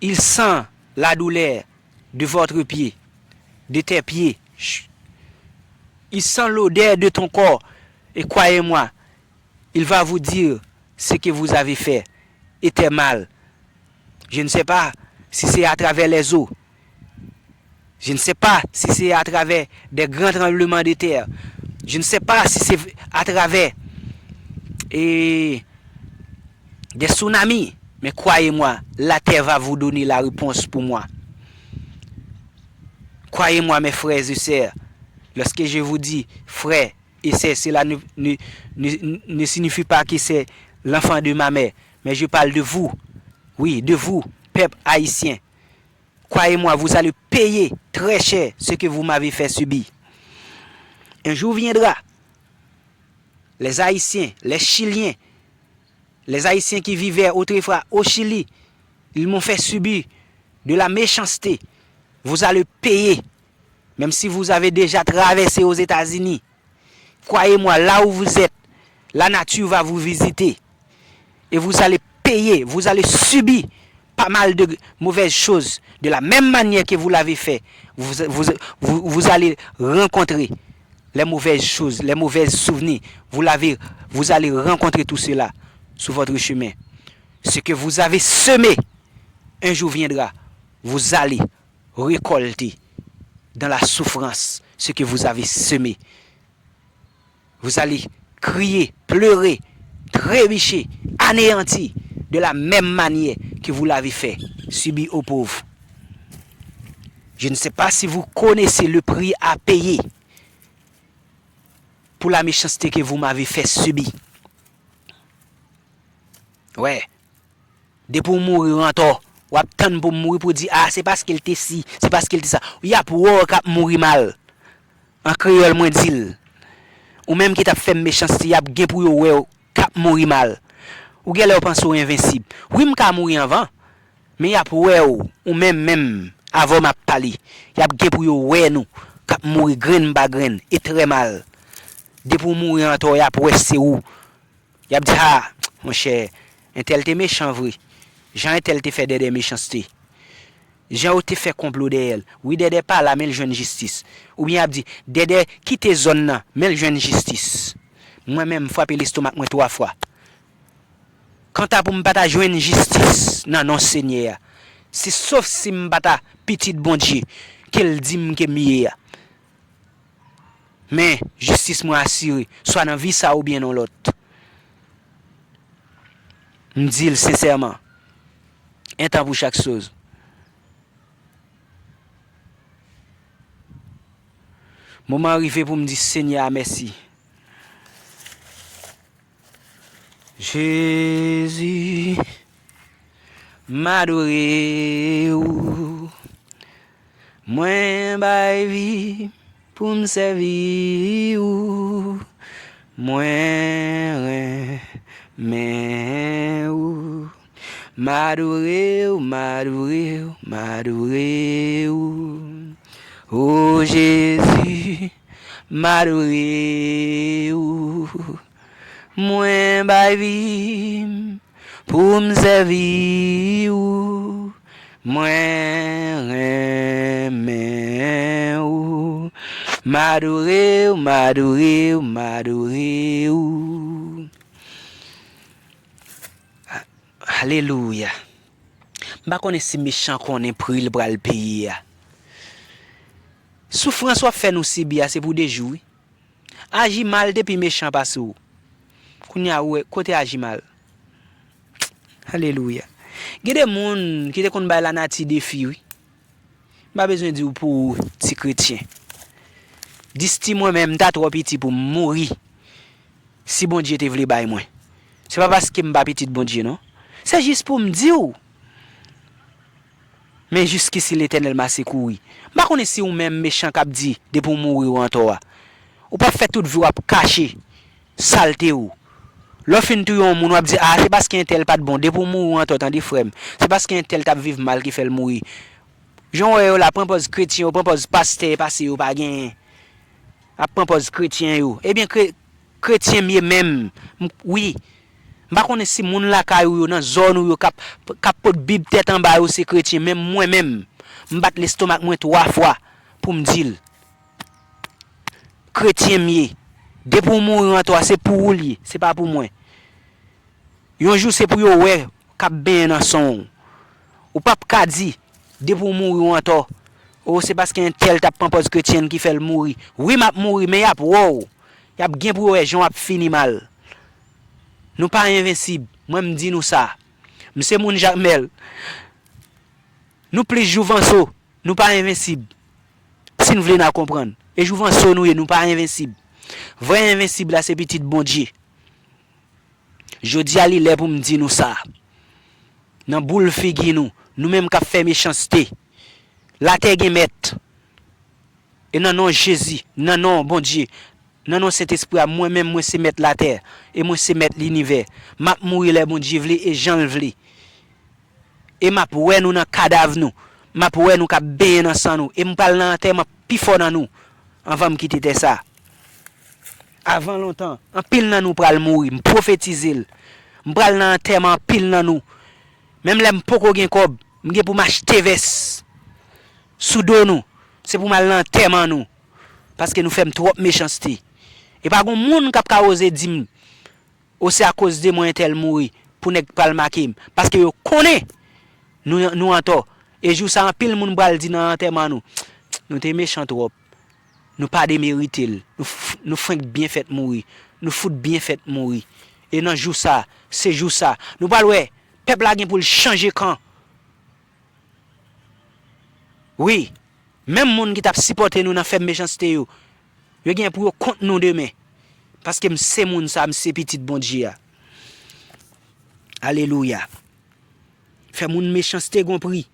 il sent la douleur de votre pied, de tes pieds. Il sent l'odeur de ton corps. Et croyez-moi, il va vous dire ce que vous avez fait était mal. Je ne sais pas si c'est à travers les eaux. Je ne sais pas si c'est à travers des grands tremblements de terre. Je ne sais pas si c'est à travers et des tsunamis. Mais croyez-moi, la terre va vous donner la réponse pour moi. Croyez-moi, mes frères et sœurs, lorsque je vous dis frère et sœur, cela ne, ne, ne, ne signifie pas que c'est l'enfant de ma mère, mais je parle de vous. Oui, de vous, peuple haïtien. Croyez-moi, vous allez payer très cher ce que vous m'avez fait subir. Un jour viendra, les Haïtiens, les Chiliens, les Haïtiens qui vivaient autrefois au Chili, ils m'ont fait subir de la méchanceté. Vous allez payer, même si vous avez déjà traversé aux États-Unis. Croyez-moi, là où vous êtes, la nature va vous visiter. Et vous allez payer, vous allez subir pas mal de mauvaises choses. De la même manière que vous l'avez fait, vous, vous, vous, vous allez rencontrer les mauvaises choses, les mauvais souvenirs. Vous l'avez, vous allez rencontrer tout cela sur votre chemin. Ce que vous avez semé, un jour viendra, vous allez récolter dans la souffrance ce que vous avez semé. Vous allez crier, pleurer, trébucher, anéanti de la même manière que vous l'avez fait subir aux pauvres. Je ne sais pas si vous connaissez le prix à payer pour la méchanceté que vous m'avez fait subir. Ouais. Depi w mouri antò, w ap tann pou m mouri pou w di, a, se paske l te si, se paske l te sa. Y ap wè w k ap mouri mal. An kreyòl, mwen di l, ou menm ki t ap fè m mechanste, y ap gen pou yo wè w k ap mouri mal. Ou genlè w panse w envensib. Wi, m ka mouri anvan, men y ap wè w, ou menm menm, avè w m ap pale. Y ap gen pou yo wè nou k ap mouri grenn pa grenn, e trè mal. Depi w mouri antò, y ap wè se ou. Y ap di, a, monchè, entèl te mechan vre. Jan entèl te fè Dèdè mechanste. Jan yo te fè konplo dèyè l. Wi, Dèdè pa la, men l jwenn jistis. Oubyen y ap di, Dèdè kite zòn nan, men l jwenn jistis. Mwen menm, m frape lestomak mwen twa fwa. Kanta pou m pa ta jwenn jistis nan non Senyè a, se sof si m pa ta pitit Bondye ke l di m ke m ye a. Men, jistis mwen asire, swa nan vi sa a oubyen nan lòt. M di l sensèman, un temps pour chaque chose. Moman an rive pou m di Senyè a mèsi. Jezi, m adore w. Mwen bay vi m pou m sèvi w. Mwen renmen w. M adore w, m adore w, m adore w. O Jezi, m adore w. Mwen bay vi m pou m sèvi w. Mwen renmen w. M adore w, m adore w, m adore w. Alelouya. M pa konnen si mechan konnen pri l pral peye a. Soufrans w ap fè nou sibi a, se pou de jou, wi. Aji mal depi mechan pase w. Kounye a, ou wè, kote aji mal? Alelouya. Gen de moun ki te konn bay lanati defi, wi. M pa bezwen di w pou ou, ti kretyen. Disti mwen menm, m ta twò piti pou m mouri si Bondye te vle bay mwen. Se pa paske m pa pitit Bondye, non. Se jis pou m di w. Men jiskisi Letènèl mase kouri. M pa konnen si ou menm mechan k ap di depi w mouri ou antò a. Ou p ap fè tout vi w ap kache salte w. Lè w fin touye yon moun, w ap di, a, se paske entèl pa t bon. Depi w mouri ou antò, tande frè m. Se paske entèl t ap viv mal ki fè l mouri. Jan w wè yo la, pran pòz kretyen, yo pran pòz pastè, pase yo pa genyen. Ap pran pòz kretyen yo. Ebyen, kre-, kretyen m ye menm. M, wi. M pa konnen si moun lakay ou yo, nan zòn ou yo, k ap, k ap pot Bib tèt anba yo, se kretyen. Men mwen menm, m bat lestomak mwen twa fwa pou m di l. Kretyen m ye. Depi w mouri antò a, se pou ou l ye, se pa pou mwen. Yon jou se pou yo wè k ap benyen nan san w. Ou p ap ka di, depi w mouri w antò, o, se paske entèl t ap pran pòz kretyen ki fè l mouri. Wi, m ap mouri, men y ap wè w. Y ap gen pou yo wè jan w ap fini mal. Nou pa envensib. Mwen, m di nou sa. M se moun Jakmèl. Nou plis Jouvanso. Nou pa envensib. Si n vle n a konprann. E Jouvanso nou ye, nou pa envensib. Vrè envensib la se pitit Bondye. Jodi a li lè pou m di nou sa. Nan boul figi nou, nou menm k ap fè mechanste. Latè gen mèt. E nan non Jezi, nan non Bondye, nan non Sentespri a, mwen menm mwen se mèt latè, e mwen se mèt linivè. M ap mouri lè Bondye vle e jan l vle. E m ap wè nou nan kadav nou. M ap wè nou k ap benyen nan san nou. E m pral nan antèman pi fò nan nou anvan m kite tè sa. Avan lontan, anpil nan nou pral mouri. M pwofetize l. M pral nan antèman anpil nan nou. Menm lè m poko gen kòb, m gen pou m achte vès sou do nou. Se pou m al nan antèman nou. Paske nou fè m twòp mechanste. E pa gon moun k ap ka oze di m, o, se akoz de mwen entèl mouri pou nèg pral make m. Paske yo konnen nou, nou antò. E jou sa, anpil moun pral di nan antèman nou, nou te mechan twòp. Nou pa demerite l. Nou, f- nou frenk byen fèt mouri. Nou fout byen fèt mouri. E nan jou sa, se jou sa. Nou pral wè, pèp la gen pou l chanje kan. Wi, menm moun ki t ap sipòte nou nan fè mechanste yo, yo gen pou yo kont nou demen. Paske m se moun sa, m se pitit Bondye a. Alelouya. Fè moun mechanste gon pri.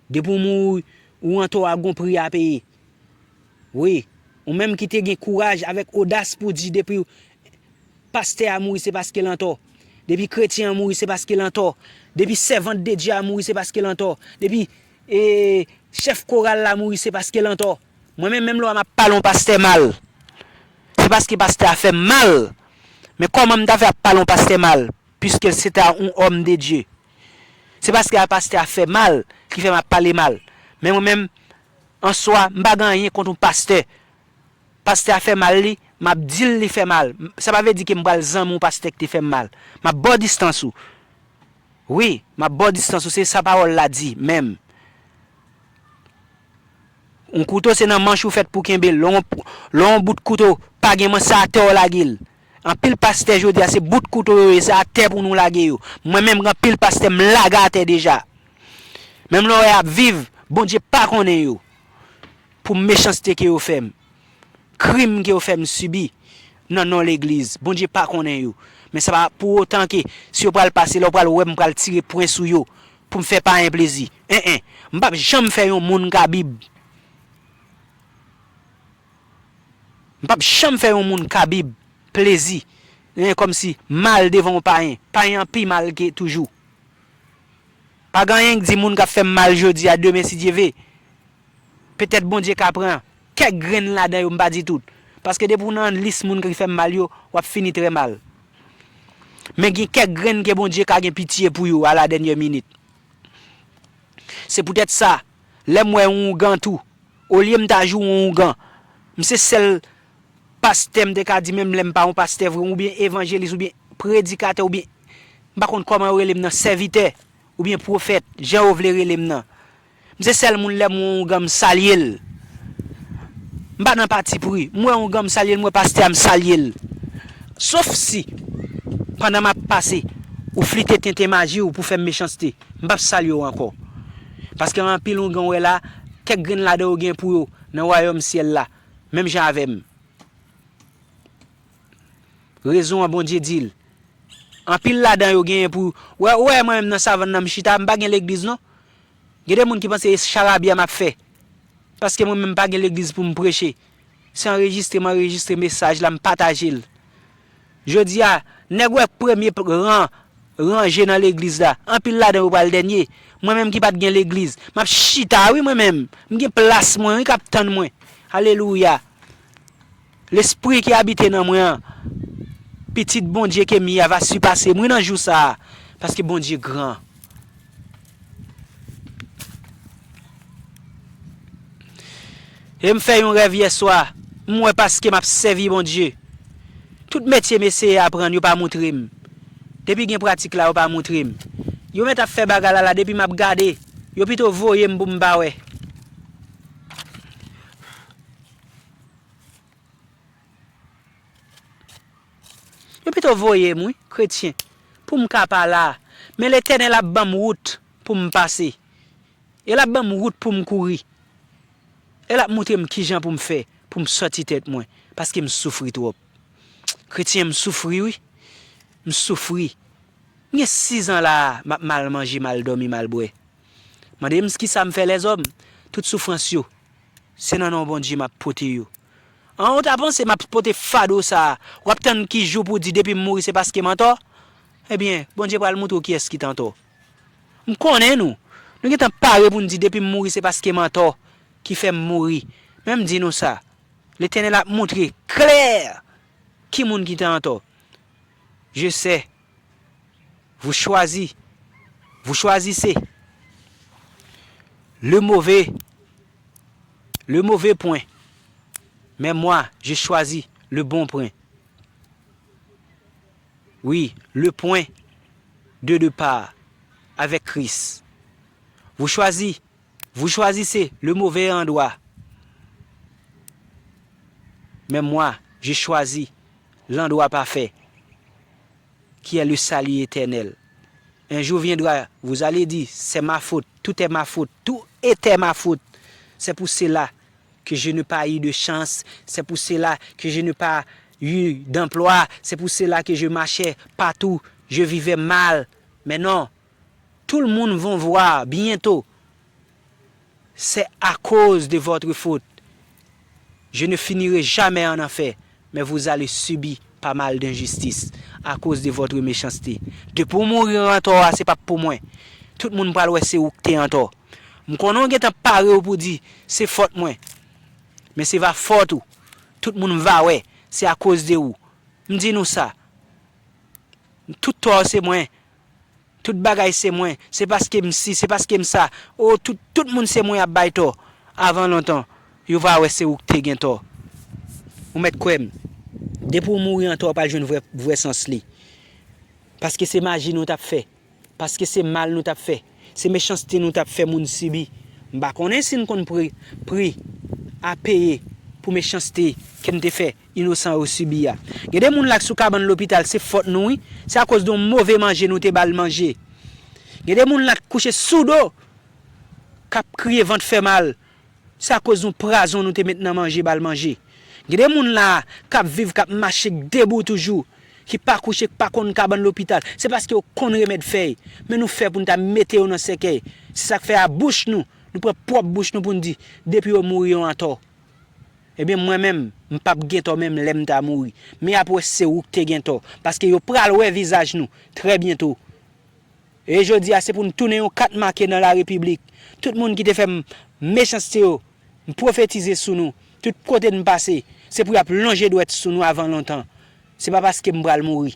Depi w mouri, ou antò a gon pri a peye. Wi, ou menm ki te gen kouraj avèk odas pou di depi pastè a mouri se paske l antò. Depi kretyen an mouri se paske l antò. Depi sèvant de Dye a mouri se paske l antò. Depi, e, chèf koral la mouri se paske l antò. Mwen menm, menm lè w wè m ap pale yon pastè mal, se paske pastè a fè m mal. Men kòman m ta fè ap pale yon pastè mal? Puisque c'est un homme de Dieu. Se paske a pastè a fè mal ki fè m ap pale mal. Men mwen menm, an swa, m pa gen anyen kont yon pastè. Pastè a fè mal li, m ap di l li fè mal. Sa pa vle di ke m pral zanmi yon pastè ki te fè m mal. M ap ba w distans ou. Wi, m ap ba w distans ou, se sa pawòl la di menm. Yon kouto se nan manch ou fèt pou kenbe l. Lè yon, lè yon bout kouto pa gen manch, se atè w lage l. Anpil pastè jodi a se bout kouto yo ye, se atè pou nou lage yo. Mwen menm gen anpil pastè m lage atè deja. Menm lè w wè y ap viv, Bondye pa konnen yo. Pou mechanste ke yo fè m. Krim ke yo fè m sibi nan non legliz. Bondye pa konnen yo. Men sa pa pou otan ke si yo pral pase la, w pral wè m pral tire pwen sou yo pou m fè payen plezi. En en. M p ap janm fè yon moun kabib. M p ap janm fè yon moun kabib plezi. En, kòmsi mal devan yon payen. Payen an pi mal ke toujou. Pa gen anyen k di moun k ap fè m mal jodi a, demen si Dye ve. Petèt Bondye ka pran kèk grenn ladan yo, m pa di tout. Paske depi w nan lis moun ki fè m mal yo, w ap fini trè mal. Men gen kèk grenn ke Bondye ka gen pitye pou yo a la dènyè minit. Se poutèt sa, lè m wè yon ougan tou, olye m ta jwe yon ougan, m se sèl pastè m te ka di, menm lè m pa yon pastè vre, oubyen evanjelis, oubyen predikatè, oubyen m pa konn kòman yo rele m nan, sèvitè, oubyen pwofèt, jan yo vle rele m nan. M se sèl moun lè m wè yon ougan m salye l. M pa nan patipri. M wè yon ougan m salye l, m wè pastè a m salye l. Sof si, pandan m ap pase, ou flite tenten maji w pou fè m mechanste, m p ap salye w ankò. Paske anpil ougan w wè la, kèk grenn ladan yo gen pou yo nan wayòm syèl la, menm jan avè m. Rezon an, Bondye di l. Anpil ladan yo genyen pou, ou wè, ou wè mwen menm nan savann nan m chita, m pa gen legliz non. Gen de moun ki panse e charabya m ap fè. Paske mwen menm m pa gen legliz pou m preche. Se anrejistre m anrejistre mesaj la, m pataje l. Jodi a, nèg wè premye p- ran, ranje nan legliz la. Anpil ladan yo pral dènye. Mwen menm ki pa t gen legliz, m ap chita wi mwen menm. M gen plas mwen wi k ap tann mwen. Alelouya. Lespri ki abite nan mwen an, pitit Bondye ke m ye a va sipase m wi nan jou sa a, paske Bondye gran. E m fè yon rèv yèswa, m wè paske m ap sèvi Bondye. Tout metye m eseye aprann, yo pa moutre m. Depi gen pratik la, yo pa moutre m. Yo mèt ap fè bagay la la, depi m ap gade, yo pito voye m pou m pa wè. Yo pito voye m, wi, kretyen, pou m ka pa la. Men Letènèl ap ban m wout pou m pase. E l ap ban m wout pou m kouri. E l ap montre m kijan pou m fè pou m sòti tèt mwen, paske m soufri twòp. Kretyen, m soufri, wi. M soufri. M gen sizan la a, m ap mal manje, mal dòmi, mal bwè. Mande m kisa m fè lèzòm? Tout soufrans yo, se nan non Bondye m ap pote yo. An, ou ta panse m ap pote fado sa a? W ap tann ki jou pou w di depi m mouri se paske m antò? Ebyen, Bondye pral montre w kiyès ki t antò. M konnen nou. Nou gentan pare pou n di depi m mouri se paske m antò ki fè m mouri. Men m di nou sa, Letènèl ap montre klè ki moun ki te antò. Je sais. Vous choisi. Vous choisissez le mauvais, le mauvais point. Mais moi, je choisis le bon point. Oui, le point de départ avec Christ. Vous choisissez Vous choisissez le mauvais endroit. Mais moi, je choisis l'endroit parfait, qui est le salut éternel. Un jour viendra, vous allez dire, c'est ma faute, tout est ma faute, tout était ma faute. C'est pour cela que je n'ai pas eu de chance, c'est pour cela que je n'ai pas eu d'emploi, c'est pour cela que je marchais partout, je vivais mal. Mais non, tout le monde vont voir bientôt. C'est à cause de votre faute. Je ne finirai jamais en enfer, mais vous allez subir pas mal d'injustice à cause de votre méchanceté. Depi w mouri antò a, se pa pou mwen. Tout moun pral wè se ou k te antò. M konnen w gentan pare w pou di se fòt mwen. Men se va fòt ou. Tout moun va wè se akoz de ou. M di nou sa. Tout tò se mwen. Tout bagay se mwen. Se paske m si, se paske m sa. O, tout, tout moun se mwen y ap bay tò. Avan lontan, yo va wè se ou k te gen tò. Ou mèt kwè m. Depi w mouri antò, w pral jwenn vrè, vrè sans li. Paske se maji nou t ap fè. Paske se mal nou t ap fè. Se mechanste nou t ap fè moun sibi. M pa konnen si n konn pri, pri a peye pou mechanste ke n te fè inosan yo sibi a. Gen de moun la k sou kabann lopital, se fòt nou wi. Se akoz de yon move manje nou te ba l manje. Gen de moun la k kouche sou do, k ap kriye vant fè mal. Se akoz yon pwazon nou te met nan manje ba l manje. Gen de moun la k ap viv, k ap mache, k debou toujou, ki pa kouche, k pa konn kabann lopital. Se paske yo konn remèd fèy. Men nou fè pou n ta mete yo nan sèkèy. Se sa k fè a bouch nou, nou pran pwòp bouch nou pou n di, depi yo mouri yo antò. Ebyen, mwen menm, m p ap gen tò menm lè m ta mouri. Men y ap wè se ou k te gen tò. Paske yo pral wè vizaj nou trè byento. E jodi a, se pou n tounen yon kat make nan larepiblik. Tout moun ki te fè m mechanste yo, m pwofetize sou nou. Tout kote n pase, se pou y ap lonje dwèt sou nou avan lontan. Se pa paske m pral mouri,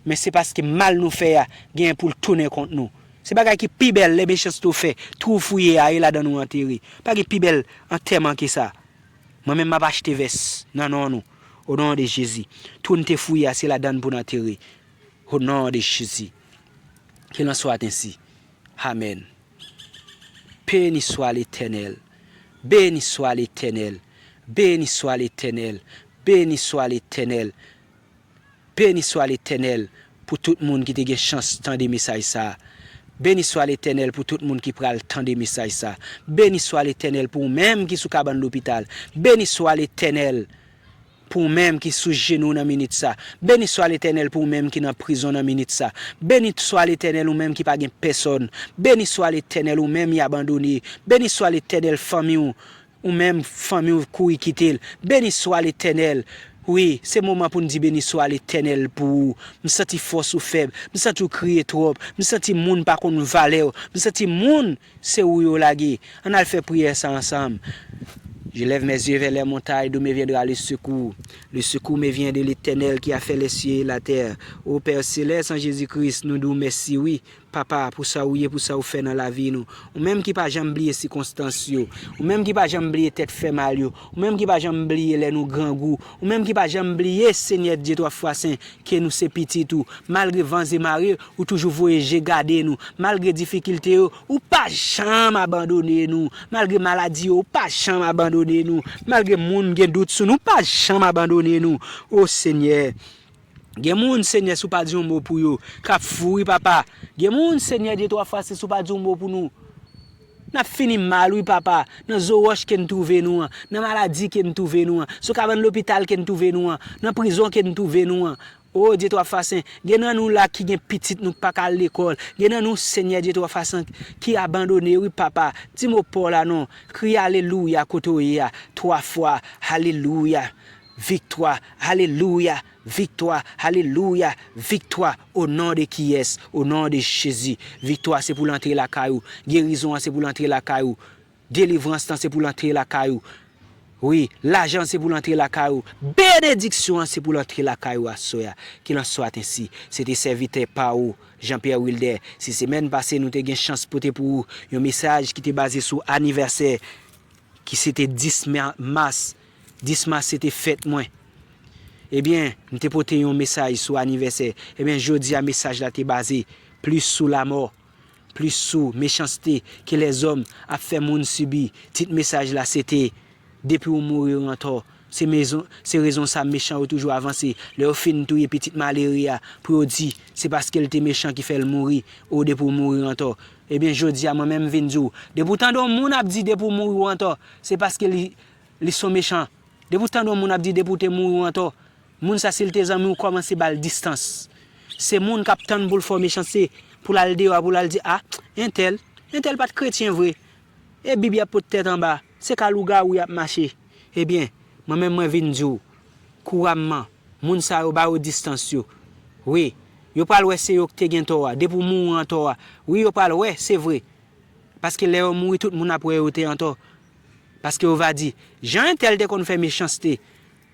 men se paske mal nou fè a genyen pou l tounen kont nou. Se bagay ki pi bèl lè mechanste w fè, twou w fouye a, e ladan l ou antere. Pa gen pi bèl antèman ke sa. Mwen menm m ap achte vès nan non nou. O non de Jezi. Twou n te fouye a, se ladan l pou n antere. O non de Jezi. Qu'il en soit ainsi. Amen. Béni soit l'Éternel. Béni soit l'Éternel. Béni soit l'Éternel. Béni soit l'Éternel. Béni soit l'Éternel pou tout moun ki te gen chans tande mesaj sa a. Beni swa Letènèl pou tout moun ki pral tande mesaj sa. Beni swa Letènèl pou ou menm ki sou kabann lopital. Beni swa Letènèl pou ou menm ki sou jenou w nan minit sa. Beni swa Letènèl pou ou menm ki nan prizon nan minit sa. Beni swa Letènèl ou menm ki pa gen pèsòn. Beni swa Letènèl ou menm y abandone. Beni swa Letènèl fanmi w. Ou menm fanmi w kouri kite l. Beni swa Letènèl. Wi, se moman pou n di beni swa Letènèl pou ou. M santi fòs ou fèb. M santi w kriye twòp. M santi moun pa konn valè w. M santi moun se ou yo lage. Ann al fè priyè sa ansanm. Je lève mes yeux vers les montagnes, d'où me viendra le secours. Le secours me vient de l'Éternel qui a fait les cieux et la terre. O Pè Selès, an Jezi Kris, nou di w mèsi, wi. Papa, pou sa ou ye, pou sa ou fè nan lavi nou. Ou menm ki pa janm bliye sikonstans yo. Ou menm ki pa janm bliye tèt fè mal yo. Ou menm ki pa janm bliye lè nou grangou. Ou menm ki pa janm bliye, Senyè Dye twa fwa sen, ke nou se pitit ou. Malgre van e mare, ou toujou voye je gade nou. Malgre difikilte yo, ou pa janm abandone nou. Malgre maladi yo, ou pa janm abandone nou. Malgre moun gen dout sou nou, ou pa janm abandone nou. O Senyè, gen moun, Senyè, si w pa di yon mo pou yo, k ap fou, wi, papa. Gen moun, Senyè Dye twa fwa sen, si w pa di yon mo pou nou, n ap fini mal, wi, papa. Nan zo wòch ke n twouve nou an, nan maladi ke n twouve nou an, sou kabann lopital ke n twouve nou an, nan prizon ke n twouve nou an. O Dye twa fwa sen, gen nan nou la ki gen pitit nou k pa ka al lekòl. Gen nan nou, Senyè Dye twa fwa sen, ki abandone, wi, papa. Di mo pa w la non. Kriye alelouya kote w ye a, twa fwa, alelouya. Viktwa, alelouya, viktwa, alelouya, viktwa, o non de kiyès, o non de Jezi. Viktwa se pou l antre lakay ou. Gerizon an se pou l antre lakay ou. Delivrans lan se pou l antre lakay ou. Wi, lajan se pou l antre lakay ou. Benediksyon an se pou l antre lakay ou aswè a. Qu'il en soit ainsi. Se te sèvitè pa ou, Jean Pierre Wilder. Si semèn pase nou te gen chans pote pou ou yon mesaj ki te baze sou anivèsè ki se te dis ma-, mas. Dis mas se te fèt mwen. Ebyen, m te pote yon mesaj sou anivèsè. Ebyen, jodi a, mesaj la te baze plis sou lamò, plis sou mechanste ke lèzòm ap fè moun sibi. Tit mesaj la se te, Depi w mouri w antò. Se mezon, se rezon sa mechan yo toujou avanse. Lè yo fin touye pitit malere a, pou yo di, se paske l te mechan ki fè l mouri. O, depi w mouri w antò. Ebyen, jodi a, mwen menm m vin di w, depi w tande yon moun ap di depi w mouri w antò, se paske li, li se yon mechan. Depi w tande yon moun ap di depi w te mouri w antò, moun sa, si l te zanmi w, kòmanse ba l distans. Se moun k ap tann pou l fè w mechanste, pou l al deyò a, pou l al di, a, entèl, entèl pa t kretyen vre. E Bib y ap pot tèt anba. Se ka lougawou y ap mache. Ebyen, mwen menm mwen vin di w, kouramman, moun sa yo ba yo distans yo. Wi, yo pral wè se yo k te gen tò a. Depi w mouri an tò a. Wi, yo pral wè, se vre. Paske lè yo mouri, tout moun ap wè yo te an tò. Paske yo va di, jan entèl te konn fè mechanste,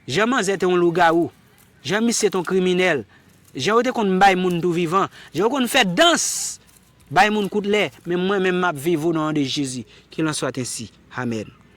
jan manzè te yon lougawou, jan misye te yon kriminèl, jan yo te konn bay moun tou vivan, jan yo konn fè dans, bay moun kout lè, men mwen menm m ap viv o non de Jezi. Qu'il en soit ainsi. Amèn.